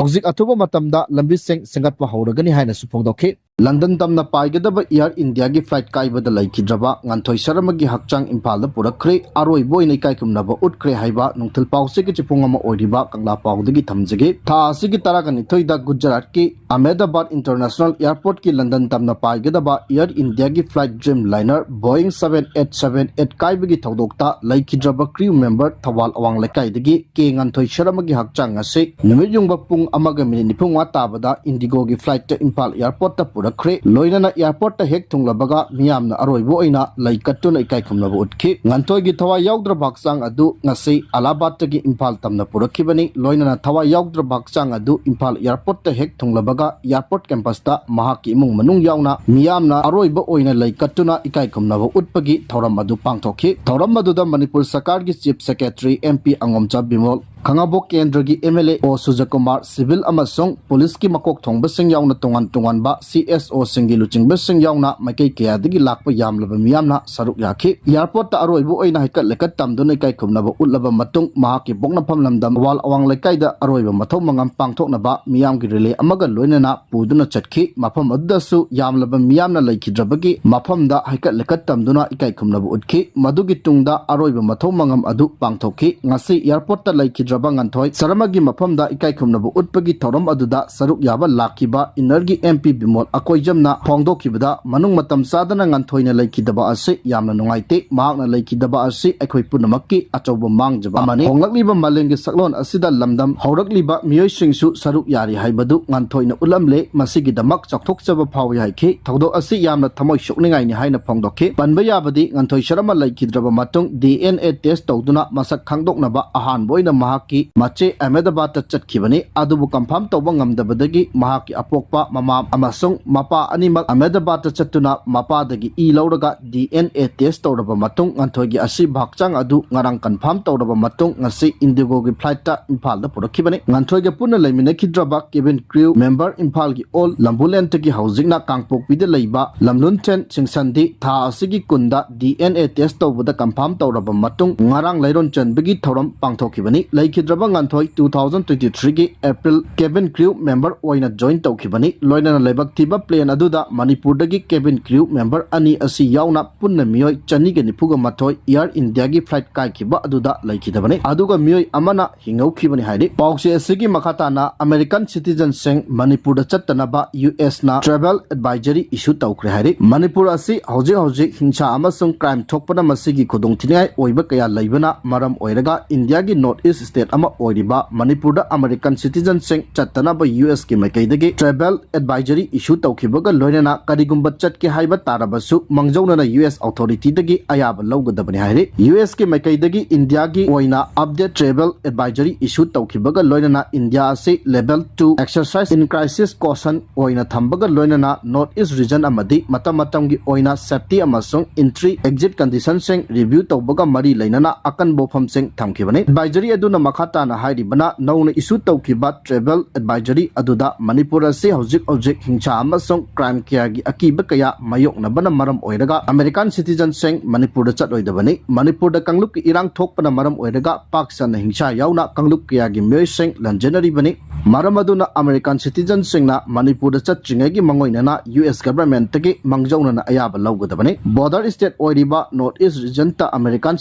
ꯍꯧꯖꯤꯛ ꯑꯊꯨꯕ ꯃꯇꯝꯗ ꯂꯝꯕꯤꯁꯤꯡ ꯁꯦꯝꯒꯠꯄ ꯍꯧꯔꯒꯅꯤ ꯍꯥꯏꯅꯁꯨ ꯐꯣꯡꯗꯣꯛꯈꯤ꯫ ꯂꯟꯗꯟ ꯇꯝꯅ ꯄꯥꯏꯒꯗꯕ Air India ꯒꯤ flight ꯀꯥꯏꯕꯗ ꯂꯩꯈꯤꯗ꯭ꯔꯕ ꯉꯥꯟꯊꯣꯏ ꯁꯔꯃꯒꯤ ꯍꯛꯆꯥꯡ ꯏꯝꯐꯥꯜꯗ ꯄꯨꯔꯛꯈ꯭ꯔꯦ꯫ ꯑꯔꯣꯏꯕ ꯑꯣꯏꯅ ꯏꯀꯥꯏꯈꯨꯝꯅꯕ ꯎꯠꯈ꯭ꯔꯦ ꯍꯥꯏꯕ ꯅꯨꯡꯊꯤꯜ ꯄꯥꯎꯆꯦꯒꯤ ꯆꯤꯐꯨꯡ ꯑꯃ ꯑꯣꯏꯔꯤꯕ ꯀꯪꯂꯥ ꯄꯥꯎꯗꯒꯤ ꯊꯝꯖꯒꯦ꯫ ꯊꯥ ꯑꯁꯤꯒꯤ ꯇꯔꯥꯒ ꯅꯤꯊꯣꯏꯗ ꯒꯨꯖꯔꯥꯠꯀꯤ ꯑꯍꯃꯦꯗꯥꯕꯥꯗ International Airport ꯀꯤ ꯂꯟꯗꯟ ꯇꯝꯅ ꯄꯥꯏꯒꯗꯕ Air India ꯒꯤ flight Dreamliner Boeing seven eight seven eight ꯀꯥꯏꯕꯒꯤ ꯊꯧꯗꯣꯛꯇ ꯂꯩꯈꯤꯗ꯭ꯔꯕ crew member ꯊꯧꯕꯥꯜ ꯑꯋꯥꯡ ꯂꯩꯀꯥꯏꯗꯒꯤ ꯀꯦ ꯉꯥꯟꯊꯣꯏ ꯁꯔꯃꯒꯤ ꯍꯛꯆꯥꯡ ꯑꯁꯤ ꯅꯨꯃꯤꯠ ꯌꯨꯡꯕ ꯄꯨꯡ ꯑꯃꯒ ꯃꯤꯅꯤꯠ ꯅꯤꯐꯨ ꯃꯉꯥ ꯇꯥꯕꯗ Indigo ꯒꯤ flight ꯇ ꯏꯝꯐꯥꯜ airport ꯇ ꯄꯨꯔꯛꯈ꯭ꯔꯦ꯫ ꯂꯣꯏꯅꯅ airport ꯇ ꯍꯦꯛ ꯊꯨꯡꯂꯕꯒ ꯃꯤꯌꯥꯝꯅ ꯑꯔꯣꯏꯕ ꯑꯣꯏꯅ ꯂꯩ ꯀꯠꯇꯨꯅ ꯏꯀꯥꯏ ꯈꯨꯝꯅꯕ ꯎꯠꯈꯤ꯫ ꯉꯥꯟꯊꯣꯏꯒꯤ ꯊꯋꯥꯏ ꯌꯥꯎꯗ꯭ꯔꯕ ꯍꯛꯆꯥꯡ ꯑꯗꯨ ꯉꯁꯤ ꯑꯂꯥꯍꯥꯕꯥꯗꯇꯒꯤ ꯏꯝꯐꯥꯜ ꯇꯝꯅ ꯄꯨꯔꯛꯈꯤꯕꯅꯤ꯫ ꯂꯣꯏꯅꯅ ꯊꯋꯥꯏ ꯌꯥꯎꯗ꯭ꯔꯕ ꯍꯛꯆꯥꯡ ꯑꯗꯨ ꯏꯝꯐꯥꯜ airport ꯇ ꯍꯦꯛ ꯊꯨꯡꯂꯕꯒ airport campus ꯇ ꯃꯍꯥꯛꯀꯤ ꯏꯃꯨꯡ ꯃꯅꯨꯡ ꯌꯥꯎꯅ ꯃꯤꯌꯥꯝꯅ ꯑꯔꯣꯏꯕ ꯑꯣꯏꯅ ꯂꯩ ꯀꯠꯇꯨꯅ ꯏꯀꯥꯏ ꯈꯨꯝꯅꯕ ꯎꯠꯄꯒꯤ ꯊꯧꯔꯝ ꯑꯗꯨ ꯄꯥꯡꯊꯣꯛꯈꯤ꯫ ꯊꯧꯔꯝ ꯑꯗꯨꯗ ꯃꯅꯤꯄꯨꯔ ꯁꯔꯀꯥꯔꯒꯤ Chief Secretary M P ꯑꯉꯣꯝꯆꯥ Bimol, ꯈꯥꯉꯕꯣꯛ ꯀꯦꯟꯗ꯭ꯔꯒꯤ M L A ꯑꯣ ꯁꯨꯖꯀꯨꯃꯥꯔ, civil ꯑꯃꯁꯨꯡ police ꯀꯤ ꯃꯀꯣꯛ ꯊꯣꯡꯕꯁꯤꯡ ꯌꯥꯎꯅ ꯇꯣꯉꯥꯟ ꯇꯣꯉꯥꯟꯕ C S O ꯁꯤꯡꯒꯤ ꯂꯨꯆꯤꯡꯕꯁꯤꯡ ꯌꯥꯎꯅ ꯃꯥꯏꯀꯩ ꯀꯌꯥꯗꯒꯤ ꯂꯥꯛꯄ ꯌꯥꯝꯂꯕ ꯃꯤꯌꯥꯝꯅ ꯁꯔꯨꯛ ꯌꯥꯈꯤ꯫ Airport ꯇ ꯑꯔꯣꯏꯕ ꯑꯣꯏꯅ ꯍꯩꯀꯠ ꯂꯩꯀꯠ ꯇꯝꯗꯨꯅ ꯏꯀꯥꯏ ꯈꯨꯝꯅꯕ ꯎꯠꯂꯕ ꯃꯇꯨꯡ ꯃꯍꯥꯛꯀꯤ ꯄꯣꯛꯅꯐꯝ ꯂꯝꯗꯝ ꯊꯧꯕꯥꯜ ꯑꯋꯥꯡ ꯂꯩꯀꯥꯏꯗ ꯑꯔꯣꯏꯕ ꯃꯊꯧ ꯃꯉꯝ ꯄꯥꯡꯊꯣꯛꯅꯕ ꯃꯤꯌꯥꯝꯒꯤ relay ꯑꯃꯒ ꯂꯣꯏꯅꯅ ꯄꯨꯗꯨꯅ ꯆꯠꯈꯤ꯫ ꯃꯐꯝ ꯑꯗꯨꯗꯁꯨ ꯌꯥꯝꯂꯕ ꯃꯤꯌꯥꯝꯅ ꯂꯩꯈꯤꯗ꯭ꯔꯕꯒꯤ ꯃꯐꯝꯗ ꯍꯩꯀꯠ ꯂꯩꯀꯠ ꯇꯝꯗꯨꯅ ꯏꯀꯥꯏ ꯈꯨꯝꯅꯕ ꯎꯠꯈꯤ꯫ ꯃꯗꯨꯒꯤ ꯇꯨꯡꯗ ꯑꯔꯣꯏꯕ ꯃꯊꯧ ꯃꯉꯝ ꯑꯗꯨ ꯄꯥꯡꯊꯣꯛꯈꯤ꯫ ꯉꯁꯤ airport ꯇ ꯂꯩꯈꯤꯗ꯭ꯔꯕ ꯂꯩꯈꯤꯗ꯭ꯔꯕ ꯉꯟꯊꯣꯏ ꯁꯔꯃꯒꯤ ꯃꯐꯝꯗ ꯏꯀꯥꯏ ꯈꯨꯝꯅꯕ ꯎꯠꯄꯒꯤ ꯊꯧꯔꯝ ꯑꯗꯨꯗ ꯁꯔꯨꯛ ꯌꯥꯕ ꯂꯥꯛꯈꯤꯕ ꯏꯟꯅꯔꯒꯤ ꯑꯦꯝ ꯄꯤ ꯕꯤꯃꯣꯜ ꯑꯀꯣꯏꯖꯝꯅ ꯐꯣꯡꯗꯣꯛꯈꯤꯕꯗ, ꯃꯅꯨꯡ ꯃꯇꯝ ꯆꯥꯗꯅ ꯉꯟꯊꯣꯏꯅ ꯂꯩꯈꯤꯗꯕ ꯑꯁꯤ ꯌꯥꯝꯅ ꯅꯨꯡꯉꯥꯏꯇꯦ꯫ ꯃꯍꯥꯛꯅ ꯂꯩꯈꯤꯗꯕ ꯑꯁꯤ ꯑꯩꯈꯣꯏ ꯄꯨꯝꯅꯃꯛꯀꯤ ꯑꯆꯧꯕ ꯃꯥꯡꯖꯕ ꯑꯃꯅꯤ꯫ ꯍꯣꯡꯂꯛꯂꯤꯕ ꯃꯥꯂꯦꯝꯒꯤ ꯁꯛꯂꯣꯟ ꯑꯁꯤꯗ ꯂꯝꯗꯝ ꯍꯧꯔꯛꯂꯤꯕ ꯃꯤꯑꯣꯏꯁꯤꯡꯁꯨ ꯁꯔꯨꯛ ꯌꯥꯔꯤ ꯍꯥꯏꯕꯗꯨ ꯉꯟꯊꯣꯏꯅ ꯎꯠꯂꯝꯂꯦ꯫ ꯃꯁꯤꯒꯤꯗꯃꯛ ꯆꯥꯎꯊꯣꯛꯆꯕ ꯐꯥꯎꯏ ꯍꯥꯏꯈꯤ꯫ ꯊꯧꯗꯣꯛ ꯑꯁꯤ ꯌꯥꯝꯅ ꯊꯃꯣꯏ ꯁꯣꯛꯅꯤꯡꯉꯥꯏꯅꯤ ꯍꯥꯏꯅ ꯐꯣꯡꯗꯣꯛꯈꯤ꯫ ꯄꯟꯕ ꯌꯥꯕꯗꯤ, ꯉꯟꯊꯣꯏ ꯁꯔꯃ ꯂꯩꯈꯤꯗ꯭ꯔꯕ ꯃꯇꯨꯡ ꯗꯤ ꯑꯦꯟ ꯑꯦ ꯇꯦꯁ ꯇꯧꯗꯨꯅ ꯃꯁꯛ ꯈꯪꯗꯣꯛꯅꯕ ꯑꯍꯥꯟꯕ ꯑꯣꯏꯅ ꯃꯍꯥꯛꯀꯤ ꯃꯆꯦ ꯑꯍꯃꯦꯗꯕꯥꯗꯇ ꯆꯠꯈꯤꯕꯅꯤ꯫ ꯑꯗꯨꯕꯨ ꯀꯟꯐꯥꯔꯝ ꯇꯧꯕ ꯉꯝꯗꯕꯗꯒꯤ ꯃꯍꯥꯛꯀꯤ ꯑꯄꯣꯛꯄ ꯃꯃꯥ ꯑꯃꯁꯨꯡ ꯃꯄꯥ ꯑꯅꯤꯃꯛ ꯑꯍꯃꯦꯗꯕꯥꯗꯇ ꯆꯠꯇꯨꯅ ꯃꯄꯥꯗꯒꯤ ꯏ ꯂꯧꯔꯒ ꯗꯤ ꯑꯦꯟ ꯑꯦ ꯇꯦꯁ ꯇꯧꯔꯕ ꯃꯇꯨꯡ ꯉꯟꯊꯣꯏꯒꯤ ꯑꯁꯤꯕ ꯍꯛꯆꯥꯡ ꯑꯗꯨ ꯉꯔꯥꯡ ꯀꯟꯐꯥꯔꯝ ꯇꯧꯔꯕ ꯃꯇꯨꯡ ꯉꯁꯤ ꯏꯟꯗꯤꯒꯣꯒꯤ ꯐ꯭ꯂꯥꯏꯠꯇ ꯏꯝꯐꯥꯜꯗ ꯄꯨꯔꯛꯈꯤꯕꯅꯤ꯫ ꯉꯟꯊꯣꯏꯒ ꯄꯨꯟꯅ ꯂꯩꯃꯤꯟꯅꯈꯤꯗ꯭ꯔꯕ ꯀꯦꯕꯤꯟ ꯀ꯭ꯔꯤꯎ ꯃꯦꯝꯕꯔ ꯏꯝꯐꯥꯜꯒꯤ ꯑꯣꯜ ꯂꯝꯕꯨꯂꯦꯟꯇꯒꯤ ꯍꯧꯖꯤꯛꯅ ꯀꯥꯡꯄꯣꯛꯄꯤꯗ ꯂꯩꯕ ꯂꯝꯂꯨꯟꯊꯦꯟ ꯁꯤꯡꯁꯟꯗꯤ ꯊꯥ ꯑꯁꯤꯒꯤ ꯀꯨꯟꯗ ꯗꯤ ꯑꯦꯟ ꯑꯦ ꯇꯦꯁ ꯇꯧꯕꯗ ꯀꯟꯐꯥꯔꯝ ꯇꯧꯔꯕ ꯃꯇꯨꯡ ꯉꯔꯥꯡ ꯂꯩꯔꯣꯟ ꯆꯟꯕꯒꯤ ꯊꯧꯔꯝ ꯄꯥꯡꯊꯣꯛꯈꯤꯕꯅꯤ꯫ ꯂꯩꯈꯤꯗ꯭ꯔꯕ ꯉꯟꯊꯣꯏ two thousand twenty threeꯒꯤ ꯑꯦꯄ꯭ꯔꯤꯜ ꯀꯦꯕꯤꯟ ꯀ꯭ꯔꯤꯎ ꯃꯦꯝꯕꯔ ꯑꯣꯏꯅ ꯖꯣꯏꯟ ꯇꯧꯈꯤꯕꯅꯤ꯫ ꯂꯣꯏꯅꯅ ꯂꯥꯏꯕꯛ ꯊꯤꯕ ꯄ꯭ꯂꯦꯟ ꯑꯗꯨꯗ ꯃꯅꯤꯄꯨꯔꯗꯒꯤ ꯀꯦꯕꯤꯟ ꯀ꯭ꯔꯤꯎ ꯃꯦꯝꯕꯔ ꯑꯅꯤ ꯑꯁꯤ ꯌꯥꯎꯅ ꯄꯨꯟꯅ ꯃꯤꯑꯣꯏ ꯆꯅꯤꯒ ꯅꯤꯐꯨꯒ ꯃꯥꯊꯣꯏ ꯑꯦꯌꯔ ꯏꯟꯗꯤꯌꯥꯒꯤ ꯐ꯭ꯂꯥꯏꯠ ꯀꯥꯏꯈꯤꯕ ꯑꯗꯨꯗ ꯂꯩꯈꯤꯗꯕꯅꯤ꯫ ꯑꯗꯨꯒ ꯃꯤꯑꯣꯏ ꯑꯃꯅ ꯍꯤꯡꯍꯧꯈꯤꯕꯅꯤ ꯍꯥꯏꯔꯤ꯫ ꯄꯥꯎꯆꯦ ꯑꯁꯤꯒꯤ ꯃꯈꯥ ꯇꯥꯅ ꯑꯃꯦꯔꯤꯀꯟ ꯁꯤꯇꯤꯖꯟꯁꯤꯡ ꯃꯅꯤꯄꯨꯔꯗ ꯆꯠꯇꯅꯕ ꯌꯨ ꯑꯦꯁꯅ ꯇ꯭ꯔꯦꯚꯦꯜ ꯑꯦꯗꯚꯥꯏꯖꯔꯤ ꯏꯁꯨ ꯇꯧꯈ꯭ꯔꯦ ꯍꯥꯏꯔꯤ꯫ ꯃꯅꯤꯄꯨꯔ ꯑꯁꯤ ꯍꯧꯖꯤꯛ ꯍꯧꯖꯤꯛ ꯍꯤꯡꯁꯥ ꯑꯃꯁꯨꯡ ꯀ꯭ꯔꯥꯏꯝ ꯊꯣꯛꯄꯅ ꯃꯁꯤꯒꯤ ꯈꯨꯗꯣꯡꯊꯤꯅꯤꯡꯉꯥꯏ ꯑꯣꯏꯕ ꯀꯌꯥ ꯂꯩꯕꯅ ꯃꯔꯝ ꯑꯣꯏꯔꯒ ꯏꯟꯗꯤꯌꯥꯒꯤ ꯅꯣꯔꯠ ꯏꯁ ꯁ꯭ꯇꯦꯠ ꯑꯃ ꯑꯣꯏꯔꯤꯕ ꯃꯅꯤꯄꯨꯔꯗ ꯑꯃꯦꯔꯤꯀꯟ ꯁꯤꯇꯤꯖꯟꯁꯤꯡ ꯆꯠꯇꯅꯕ ꯌꯨ ꯑꯦꯁꯀꯤ ꯃꯥꯏꯀꯩꯗꯒꯤ ꯇ꯭ꯔꯦꯚꯦꯜ ꯑꯦꯗꯚꯥꯏꯖꯔꯤ ꯏꯁꯨ ꯇꯧꯈꯤꯕꯒ ꯂꯣꯏꯅꯅ ꯀꯔꯤꯒꯨꯝꯕ ꯆꯠꯀꯦ ꯍꯥꯏꯕ ꯇꯥꯔꯕꯁꯨ ꯃꯥꯡꯖꯧꯅꯅ ꯌꯨ ꯑꯦꯁ ꯑꯣꯊꯣꯔꯤꯇꯤꯗꯒꯤ ꯑꯌꯥꯕ ꯂꯧꯒꯗꯕꯅꯤ ꯍꯥꯏꯔꯤ꯫ ꯌꯨ ꯑꯦꯁꯀꯤ ꯃꯥꯏꯀꯩꯗꯒꯤ ꯏꯟꯗꯤꯌꯥꯒꯤ ꯑꯣꯏꯅ ꯑꯞꯗꯦꯠ ꯇ꯭ꯔꯦꯚꯦꯜ ꯑꯦꯗꯚꯥꯏꯖꯔꯤ ꯏꯁꯨ ꯇꯧꯈꯤꯕꯒ ꯂꯣꯏꯅꯅ ꯏꯟꯗꯤꯌꯥ ꯑꯁꯤ level two exercise in crisis caution ꯑꯣꯏꯅ ꯊꯝꯕꯒ ꯂꯣꯏꯅꯅ ꯅꯣꯔꯠ ꯏꯁ ꯔꯤꯖꯟ ꯑꯃꯗꯤ ꯃꯇꯝ ꯃꯇꯝꯒꯤ ꯑꯣꯏꯅ ꯁꯦꯐꯇꯤ ꯑꯃꯁꯨꯡ entry exit conditionꯁꯤꯡ ꯔꯤꯚ꯭ꯌꯨ ꯇꯧꯕꯒ ꯃꯔꯤ ꯂꯩꯅꯅ ꯑꯀꯟꯕ ꯋꯥꯐꯝꯁꯤꯡ ꯊꯝꯈꯤꯕꯅꯤ꯫ ꯑꯦꯗꯚꯥꯏꯖꯔꯤ ꯑꯗꯨꯅ ꯃꯈꯥ ꯇꯥꯅ ꯍꯥꯏꯔꯤꯕꯅ, ꯅꯧꯅ ꯏꯁꯨ ꯇꯧꯈꯤꯕ ꯇ꯭ꯔꯦꯚꯦꯜ ꯑꯦꯗꯚꯥꯏꯖꯔꯤ ꯑꯗꯨꯗ ꯃꯅꯤꯄꯨꯔ ꯑꯁꯤ ꯍꯧꯖꯤꯛ ꯍꯧꯖꯤꯛ ꯍꯤꯡꯁꯥ ꯑꯃꯁꯨꯡ ꯀ꯭ꯔꯥꯏꯝ ꯀꯌꯥꯒꯤ ꯑꯀꯤꯕ ꯀꯌꯥ ꯃꯥꯌꯣꯛꯅꯕꯅ ꯃꯔꯝ ꯑꯣꯏꯔꯒ ꯑꯃꯦꯔꯤꯀꯥꯟ ꯁꯤꯇꯤꯖꯟꯁꯤꯡ ꯃꯅꯤꯄꯨꯔꯗ ꯆꯠꯂꯣꯏꯗꯕꯅꯤ꯫ ꯃꯅꯤꯄꯨꯔꯗ ꯀꯥꯡꯂꯨꯞꯀꯤ ꯏꯔꯥꯡ ꯊꯣꯛꯄꯅ ꯃꯔꯝ ꯑꯣꯏꯔꯒ ꯄꯥꯛ ꯁꯟꯅ ꯍꯤꯡꯁꯥ ꯌꯥꯎꯅ ꯀꯥꯡꯂꯨꯞ ꯀꯌꯥꯒꯤ ꯃꯤꯑꯣꯏꯁꯤꯡ ꯂꯟꯖꯦꯟꯅꯔꯤꯕꯅꯤ꯫ ꯃꯔꯝ ꯑꯗꯨꯅ ꯑꯃꯦꯔꯤꯀꯥꯟ ꯁꯤꯇꯤꯖꯟꯁꯤꯡꯅ ꯃꯅꯤꯄꯨꯔꯗ ꯆꯠꯇ꯭ꯔꯤꯉꯩꯒꯤ ꯃꯥꯡꯑꯣꯏꯅꯅ ꯌꯨ ꯑꯦꯁ ꯒꯚꯔꯟꯃꯦꯟꯠꯇꯒꯤ ꯃꯥꯡꯖꯧꯅꯅ ꯑꯌꯥꯕ ꯂꯧꯒꯗꯕꯅꯤ꯫ ꯕꯣꯔꯗꯔ ꯁ꯭ꯇꯦꯠ ꯑꯣꯏꯔꯤꯕ ꯅꯣꯔꯠ ꯏꯁ ꯔꯤꯖꯟꯇ ꯑꯃꯦꯔꯤꯀꯥꯟ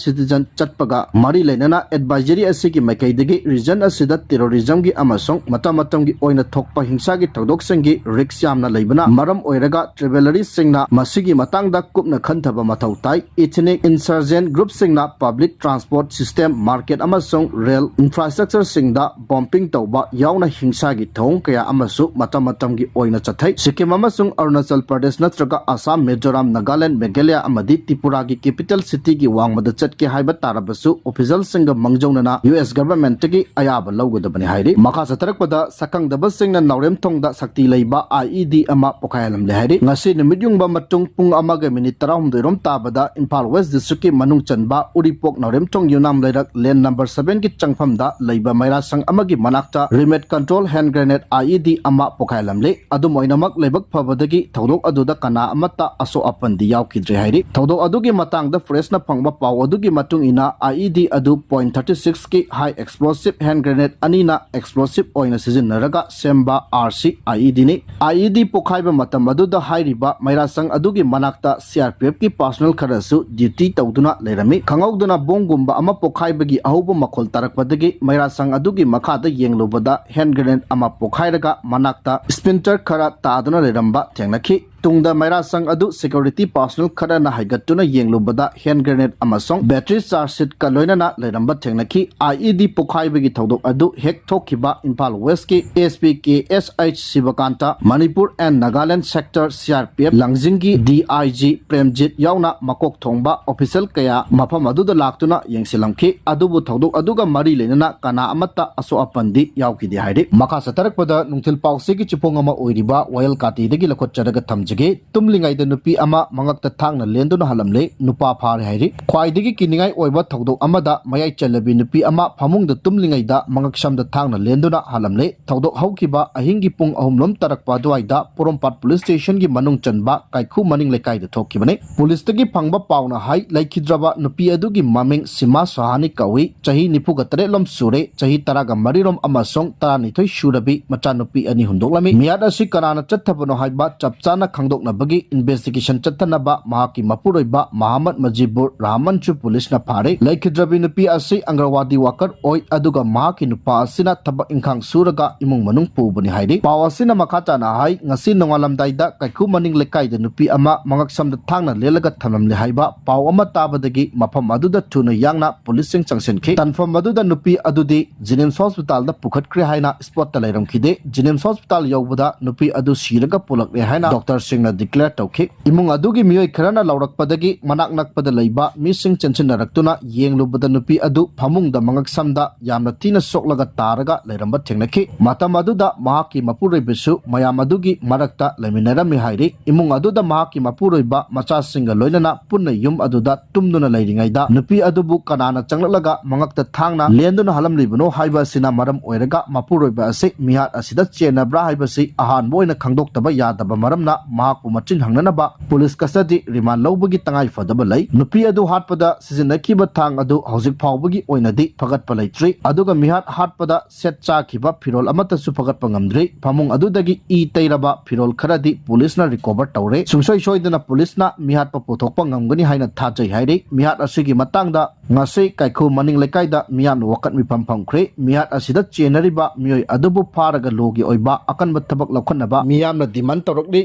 ꯁꯤꯇꯤꯖꯟ ꯆꯠꯄꯒ ꯃꯔꯤ ꯂꯩꯅꯅ ꯑꯦꯗꯚꯥꯏꯖꯔꯤ ꯑꯁꯤꯒꯤ ꯀꯩꯗꯒꯤ region ꯑꯁꯤꯗ terrorismꯒꯤ ꯑꯃꯁꯨꯡ ꯃꯇꯝ ꯃꯇꯝꯒꯤ ꯑꯣꯏꯅ ꯊꯣꯛꯄ ꯍꯤꯡꯁꯥꯒꯤ ꯊꯧꯗꯣꯛꯁꯤꯡꯒꯤ risk ꯌꯥꯝꯅ ꯂꯩꯕꯅ ꯃꯔꯝ ꯑꯣꯏꯔꯒ travellerꯁꯤꯡꯅ ꯃꯁꯤꯒꯤ ꯃꯇꯥꯡꯗ ꯀꯨꯞꯅ ꯈꯟꯊꯕ ꯃꯊꯧ ꯇꯥꯏ꯫ Ethnic insurgent groupꯁꯤꯡꯅ public transport system, market ꯑꯃꯁꯨꯡ rail infrastructureꯁꯤꯡꯗ bombing ꯇꯧꯕ ꯌꯥꯎꯅ ꯍꯤꯡꯁꯥꯒꯤ ꯊꯧꯑꯣꯡ ꯀꯌꯥ ꯑꯃꯁꯨ ꯃꯇꯝ ꯃꯇꯝꯒꯤ ꯑꯣꯏꯅ ꯆꯠꯊꯩ꯫ ꯁꯤꯛꯀꯤꯝ ꯑꯃꯁꯨꯡ ꯑꯔꯨꯅꯥꯆꯜ ꯄ꯭ꯔꯗꯦꯁ ꯅꯠꯇ꯭ꯔꯒ ꯑꯁꯥꯝ, ꯃꯤꯖꯣꯔꯥꯝ, ꯅꯥꯒꯥꯂꯦꯟ, ꯃꯦꯘꯥꯂꯌꯥ ꯑꯃꯗꯤ ꯇ꯭ꯔꯤꯄꯨꯔꯥꯒꯤ capital cityꯒꯤ ꯋꯥꯡꯃꯗ ꯆꯠꯀꯦ ꯍꯥꯏꯕ ꯇꯥꯔꯕꯁꯨ, officialꯁꯤꯡꯒ ꯃꯥꯡꯖꯧꯅꯅ U S governmentꯇꯒꯤ ꯑꯌꯥꯕ ꯂꯧꯒꯗꯕꯅꯤ ꯍꯥꯏꯔꯤ꯫ ꯃꯈꯥ ꯆꯠꯊꯔꯛꯄꯗ, ꯁꯛꯈꯪꯗꯕꯁꯤꯡꯅ ꯅꯥꯎꯔꯦꯝꯊꯣꯡꯗ ꯁꯛꯇꯤ ꯂꯩꯕ I E D ꯑꯃ ꯄꯣꯈꯥꯏꯍꯜꯂꯝꯂꯦ ꯍꯥꯏꯔꯤ꯫ ꯉꯁꯤ ꯅꯨꯃꯤꯠ ꯌꯨꯡꯕ ꯃꯇꯨꯡ ꯄꯨꯡ ꯑꯃꯒ minute ꯇꯔꯥꯍꯨꯝꯗꯣꯏ ꯔꯣꯝ ꯇꯥꯕꯗ ꯏꯝꯐꯥꯜ West Districtꯀꯤ ꯃꯅꯨꯡ ꯆꯟꯕ ꯎꯔꯤꯄꯣꯛ ꯅꯥꯎꯔꯦꯝꯊꯣꯡ ꯌꯨꯅꯥꯝ ꯂꯩꯔꯛ lane number sevenꯒꯤ ꯆꯪꯐꯝꯗ ꯂꯩꯕ ꯃꯩꯔꯥꯁꯪ ꯑꯃꯒꯤ ꯃꯅꯥꯛꯇ remote control hand grenade I E D ꯑꯃ ꯄꯣꯈꯥꯏꯍꯜꯂꯝꯂꯦ꯫ ꯑꯗꯨꯝ ꯑꯣꯏꯅꯃꯛ, ꯂꯥꯏꯕꯛ ꯐꯕꯗꯒꯤ ꯊꯧꯗꯣꯛ ꯑꯗꯨꯗ ꯀꯅꯥ ꯑꯃꯠꯇ ꯑꯁꯣꯛ ꯑꯄꯟꯗꯤ ꯌꯥꯎꯈꯤꯗ꯭ꯔꯦ ꯍꯥꯏꯔꯤ꯫ ꯊꯧꯗꯣꯛ ꯑꯗꯨꯒꯤ ꯃꯇꯥꯡꯗ pressꯅ ꯐꯪꯕ ꯄꯥꯎ ꯑꯗꯨꯒꯤ ꯃꯇꯨꯡ ꯏꯟꯅ, I E D ꯑꯗꯨ point thirty sixꯀꯤ high explosive hand grenade ꯑꯅꯤꯅ explosive ꯑꯣꯏꯅ ꯁꯤꯖꯤꯟꯅꯔꯒ ꯁꯦꯝꯕ R C I E Dꯅꯤ꯫ I E D ꯄꯣꯈꯥꯏꯕ ꯃꯇꯝ ꯑꯗꯨꯗ ꯍꯥꯏꯔꯤꯕ ꯃꯩꯔꯥꯁꯪ ꯑꯗꯨꯒꯤ ꯃꯅꯥꯛꯇ C R P Fꯀꯤ personnel ꯈꯔꯁꯨ duty ꯇꯧꯗꯨꯅ ꯂꯩꯔꯝꯃꯤ꯫ ꯈꯪꯍꯧꯗꯅ bomb ꯒꯨꯝꯕ ꯑꯃ ꯄꯣꯈꯥꯏꯕꯒꯤ ꯑꯍꯧꯕ ꯃꯈꯣꯜ ꯇꯥꯔꯛꯄꯗꯒꯤ ꯃꯩꯔꯥꯁꯪ ꯑꯗꯨꯒꯤ ꯃꯈꯥꯗ ꯌꯦꯡꯂꯨꯕꯗ hand grenade ꯑꯃ ꯄꯣꯈꯥꯏꯔꯒ ꯃꯅꯥꯛꯇ splinter ꯈꯔ ꯇꯥꯗꯨꯅ ꯂꯩꯔꯝꯕ ꯊꯦꯡꯅꯈꯤ꯫ ꯇꯨꯡꯗ ꯃꯩꯔꯥꯁꯪ ꯑꯗꯨ security personnel ꯈꯔꯅ ꯍꯥꯏꯒꯠꯇꯨꯅ ꯌꯦꯡꯂꯨꯕꯗ hand grenade ꯑꯃꯁꯨꯡ battery charge sheetꯀ ꯂꯣꯏꯅꯅ ꯂꯩꯔꯝꯕ ꯊꯦꯡꯅꯈꯤ꯫ I E D ꯄꯣꯈꯥꯏꯕꯒꯤ ꯊꯧꯗꯣꯛ ꯑꯗꯨ ꯍꯦꯛ ꯊꯣꯛꯈꯤꯕ Imphal Westꯀꯤ S P K S H ꯁꯤꯕꯀꯥꯟꯇ, Manipur and Nagaland Sector C R P F ꯂꯪꯖꯤꯡꯒꯤ D I G Premjit ꯌꯥꯎꯅ ꯃꯀꯣꯛ ꯊꯣꯡꯕ official ꯀꯌꯥ ꯃꯐꯝ ꯑꯗꯨꯗ ꯂꯥꯛꯇꯨꯅ ꯌꯦꯡꯁꯤꯜꯂꯝꯈꯤ꯫ ꯑꯗꯨꯕꯨ ꯊꯧꯗꯣꯛ ꯑꯗꯨꯒ ꯃꯔꯤ ꯂꯩꯅꯅ ꯀꯅꯥ ꯑꯃꯠꯇ ꯑꯁꯣꯛ ꯑꯄꯟꯗꯤ ꯌꯥꯎꯈꯤꯗꯦ ꯍꯥꯏꯔꯤ꯫ ꯃꯈꯥ ꯆꯠꯊꯔꯛꯄꯗ ꯅꯨꯡꯊꯤꯜ ꯄꯥꯎꯆꯦꯒꯤ ꯆꯤꯐꯣꯡ ꯑꯃ ꯑꯣꯏꯔꯤꯕ ꯋꯥꯌꯦꯜ ꯀꯥꯇꯤꯗꯒꯤ ꯂꯧꯈꯠꯆꯔꯒ ꯊꯝꯖꯒꯦ꯫ ꯇꯨꯝꯂꯤꯉꯩꯗ ꯅꯨꯄꯤ ꯑꯃ ꯃꯉꯛꯇ ꯊꯥꯡꯅ ꯂꯦꯟꯗꯨꯅ ꯍꯜꯂꯝꯂꯦ, ꯅꯨꯄꯥ ꯐꯥꯔꯦ ꯍꯥꯏꯔꯤ꯫ ꯈ꯭ꯋꯥꯏꯗꯒꯤ ꯀꯤꯅꯤꯡꯉꯥꯏ ꯑꯣꯏꯕ ꯊꯧꯗꯣꯛ ꯑꯃꯗ ꯃꯌꯥꯏ ꯆꯜꯂꯕꯤ ꯅꯨꯄꯤ ꯑꯃ ꯐꯃꯨꯡꯗ ꯇꯨꯝꯂꯤꯉꯩꯗ ꯃꯉꯛꯁꯝꯗ ꯊꯥꯡꯅ ꯂꯦꯟꯗꯨꯅ ꯍꯜꯂꯝꯂꯦ꯫ ꯊꯧꯗꯣꯛ ꯍꯧꯈꯤꯕ ꯑꯍꯤꯡꯒꯤ ꯄꯨꯡ ꯑꯍꯨꯝ ꯂꯣꯝ ꯇꯥꯔꯛꯄ ꯑꯗꯨꯋꯥꯏꯗ ꯄꯣꯔꯣꯝꯄꯥꯠ police stationꯒꯤ ꯃꯅꯨꯡ ꯆꯟꯕ ꯀꯥꯏꯈꯨ ꯃꯅꯤꯡ ꯂꯩꯀꯥꯏꯗ ꯊꯣꯛꯈꯤꯕꯅꯤ꯫ Policeꯇꯒꯤ ꯐꯪꯕ ꯄꯥꯎꯅ ꯍꯥꯏ, ꯂꯩꯈꯤꯗ꯭ꯔꯕ ꯅꯨꯄꯤ ꯑꯗꯨꯒꯤ ꯃꯃꯤꯡ ꯁꯤꯃꯥ ꯁꯣꯍꯥꯅꯤ ꯀꯧꯏ꯫ ꯆꯍꯤ ꯅꯤꯐꯨꯒ ꯇꯔꯦꯠ ꯂꯣꯝ ꯁꯨꯔꯦ꯫ ꯆꯍꯤ ꯇꯔꯥꯒ ꯃꯔꯤ ꯔꯣꯝ ꯑꯃꯁꯨꯡ ꯇꯔꯥꯅꯤꯊꯣꯏ ꯁꯨꯔꯕꯤ ꯃꯆꯥꯅꯨꯄꯤ ꯑꯅꯤ ꯍꯨꯟꯗꯣꯛꯂꯝꯃꯤ꯫ ꯃꯤꯍꯥꯠ ꯑꯁꯤ ꯀꯅꯥꯅ ꯆꯠꯊꯕꯅꯣ ꯍꯥꯏꯕ ꯆꯞ ꯆꯥꯅ ꯈꯪꯗꯣꯛꯅꯕꯒꯤ investigation ꯆꯠꯊꯅꯕ ꯃꯍꯥꯛꯀꯤ ꯃꯄꯨꯔꯣꯏꯕ ꯃꯍꯥꯃꯠ ꯃꯖꯤꯕꯨꯔ ꯔꯍꯃꯟꯁꯨ ꯄꯨꯂꯤꯁꯅ ꯐꯥꯔꯦ꯫ ꯂꯩꯈꯤꯗ꯭ꯔꯕꯤ ꯅꯨꯄꯤ ꯑꯁꯤ ꯑꯪꯒꯔꯋꯥꯗꯤ worker ꯑꯣꯏ, ꯑꯗꯨꯒ ꯃꯍꯥꯛꯀꯤ ꯅꯨꯄꯥ ꯑꯁꯤꯅ ꯊꯕꯛ ꯏꯪꯈꯥꯡ ꯁꯨꯔꯒ ꯏꯃꯨꯡ ꯃꯅꯨꯡ ꯄꯨꯕꯅꯤ ꯍꯥꯏꯔꯤ꯫ ꯄꯥꯎ ꯑꯁꯤꯅ ꯃꯈꯥ ꯇꯥꯅ ꯍꯥꯏ, ꯉꯁꯤ ꯅꯣꯡꯉꯥꯜꯂꯝꯗꯥꯏꯗ ꯀꯩꯈꯨ ꯃꯅꯤꯡ ꯂꯩꯀꯥꯏꯗ ꯅꯨꯄꯤ ꯑꯃ ꯃꯉꯛꯁꯝꯗ ꯊꯥꯡꯅ ꯂꯦꯜꯂꯒ ꯊꯝꯂꯝꯂꯦ ꯍꯥꯏꯕ ꯄꯥꯎ ꯑꯃ ꯇꯥꯕꯗꯒꯤ ꯃꯐꯝ ꯑꯗꯨꯗ ꯊꯨꯅ ꯌꯥꯡꯅ ꯄꯨꯂꯤꯁꯁꯤꯡ ꯆꯪꯁꯤꯟꯈꯤ꯫ ꯇꯥꯟꯐꯝ ꯑꯗꯨꯗ ꯅꯨꯄꯤ ꯑꯗꯨꯗꯤ ꯖꯦꯅꯤꯝꯁ ꯍꯣꯁꯄꯤꯇꯥꯜꯗ ꯄꯨꯈꯠꯈ꯭ꯔꯦ ꯍꯥꯏꯅ spotꯇ ꯂꯩꯔꯝꯈꯤꯗꯦ꯫ ꯖꯦꯅꯤꯝꯁ ꯍꯣꯁꯄꯤꯇꯥꯜ ꯌꯧꯕꯗ ꯅꯨꯄꯤ ꯑꯗꯨ ꯁꯤꯔꯒ ꯄꯨꯂꯛꯂꯦ ꯍꯥꯏꯅ ꯗꯣꯛꯇꯔꯁꯤꯡꯅ declare ꯇꯧꯈꯤ꯫ ꯏꯃꯨꯡ ꯑꯗꯨꯒꯤ ꯃꯤꯑꯣꯏ ꯈꯔꯅ ꯂꯥꯎꯔꯛꯄꯗꯒꯤ ꯃꯅꯥꯛ ꯅꯛꯄꯗ ꯂꯩꯕ ꯃꯤꯁꯤꯡ ꯆꯦꯟꯁꯤꯟꯅꯔꯛꯇꯨꯅ ꯌꯦꯡꯂꯨꯕꯗ ꯅꯨꯄꯤ ꯑꯗꯨ ꯐꯃꯨꯡꯗ ꯃꯉꯛꯁꯝꯗ ꯌꯥꯝꯅ ꯊꯤꯅ ꯁꯣꯛꯂꯒ ꯇꯥꯔꯒ ꯂꯩꯔꯝꯕ ꯊꯦꯡꯅꯈꯤ꯫ ꯃꯇꯝ ꯑꯗꯨꯗ ꯃꯍꯥꯛꯀꯤ ꯃꯄꯨꯔꯣꯏꯕꯁꯨ ꯃꯌꯥꯝ ꯑꯗꯨꯒꯤ ꯃꯔꯛꯇ ꯂꯩꯃꯤꯟꯅꯔꯝꯃꯤ ꯍꯥꯏꯔꯤ꯫ ꯏꯃꯨꯡ ꯑꯗꯨꯗ ꯃꯍꯥꯛꯀꯤ ꯃꯄꯨꯔꯣꯏꯕ ꯃꯆꯥꯁꯤꯡꯒ ꯂꯣꯏꯅꯅ ꯄꯨꯟꯅ ꯌꯨꯝ ꯑꯗꯨꯗ ꯇꯨꯝꯗꯨꯅ ꯂꯩꯔꯤꯉꯩꯗ ꯅꯨꯄꯤ ꯑꯗꯨꯕꯨ ꯀꯅꯥꯅ ꯆꯪꯂꯛꯂꯒ ꯃꯉꯛꯇ ꯊꯥꯡꯅ ꯂꯦꯟꯗꯨꯅ ꯍꯥꯜꯂꯝꯂꯤꯕꯅꯣ ꯍꯥꯏꯕ ꯑꯁꯤꯅ ꯃꯔꯝ ꯑꯣꯏꯔꯒ ꯃꯄꯨꯔꯣꯏꯕ ꯑꯁꯤ ꯃꯤꯍꯥꯠ ꯑꯁꯤꯗ ꯆꯦꯟꯅꯕ꯭ꯔꯥ ꯍꯥꯏꯕꯁꯤ ꯑꯍꯥꯟꯕ ꯑꯣꯏꯅ ꯈꯪꯗꯣꯛꯇꯕ ꯌꯥꯗꯕ ꯃꯔꯝꯅ ꯃꯍꯥꯛꯄꯨ ꯃꯆꯤꯟ ꯍꯪꯅꯅꯕ police custody remand ꯂꯧꯕꯒꯤ ꯇꯉꯥꯏ ꯐꯗꯕ ꯂꯩ꯫ ꯅꯨꯄꯤ ꯑꯗꯨ ꯍꯥꯠꯄꯗ ꯁꯤꯖꯤꯟꯅꯈꯤꯕ ꯊꯥꯡ ꯑꯗꯨ ꯍꯧꯖꯤꯛ ꯐꯥꯎꯕꯒꯤ ꯑꯣꯏꯅꯗꯤ ꯐꯒꯠꯄ ꯂꯩꯇ꯭ꯔꯤ꯫ ꯑꯗꯨꯒ ꯃꯤꯍꯥꯠ ꯍꯥꯠꯄꯗ ꯁꯦꯠ ꯆꯥꯈꯤꯕ ꯐꯤꯔꯣꯜ ꯑꯃꯠꯇꯁꯨ ꯐꯒꯠꯄ ꯉꯝꯗ꯭ꯔꯤ꯫ ꯐꯃꯨꯡ ꯑꯗꯨꯗꯒꯤ ꯏ ꯇꯩꯔꯕ ꯐꯤꯔꯣꯜ ꯈꯔꯗꯤ ꯄꯨꯂꯤꯁꯅ recover ꯇꯧꯔꯦ꯫ ꯁꯨꯡꯁꯣꯏ ꯁꯣꯏꯗꯅ ꯄꯨꯂꯤꯁꯅ ꯃꯤꯍꯥꯠꯄ ꯄꯨꯊꯣꯛꯄ ꯉꯝꯒꯅꯤ ꯍꯥꯏꯅ ꯊꯥꯖꯩ ꯍꯥꯏꯔꯤ꯫ ꯃꯤꯍꯥꯠ ꯑꯁꯤꯒꯤ ꯃꯇꯥꯡꯗ ꯉꯁꯤ ꯀꯥꯏꯈꯨ ꯃꯅꯤꯡ ꯂꯩꯀꯥꯏꯗ ꯃꯤꯌꯥꯝꯅ ꯋꯥꯀꯠ ꯃꯤꯐꯝ ꯐꯝꯈ꯭ꯔꯦ꯫ ꯃꯤꯍꯥꯠ ꯑꯁꯤꯗ ꯆꯦꯟꯅꯔꯤꯕ ꯃꯤꯑꯣꯏ ꯑꯗꯨꯕꯨ ꯐꯥꯔꯒ ꯂꯣꯒꯤ ꯑꯣꯏꯕ ꯑꯀꯟꯕ ꯊꯕꯛ ꯂꯧꯈꯠꯅꯕ ꯃꯤꯌꯥꯝꯅ demand ꯇꯧꯔꯛꯂꯤ꯫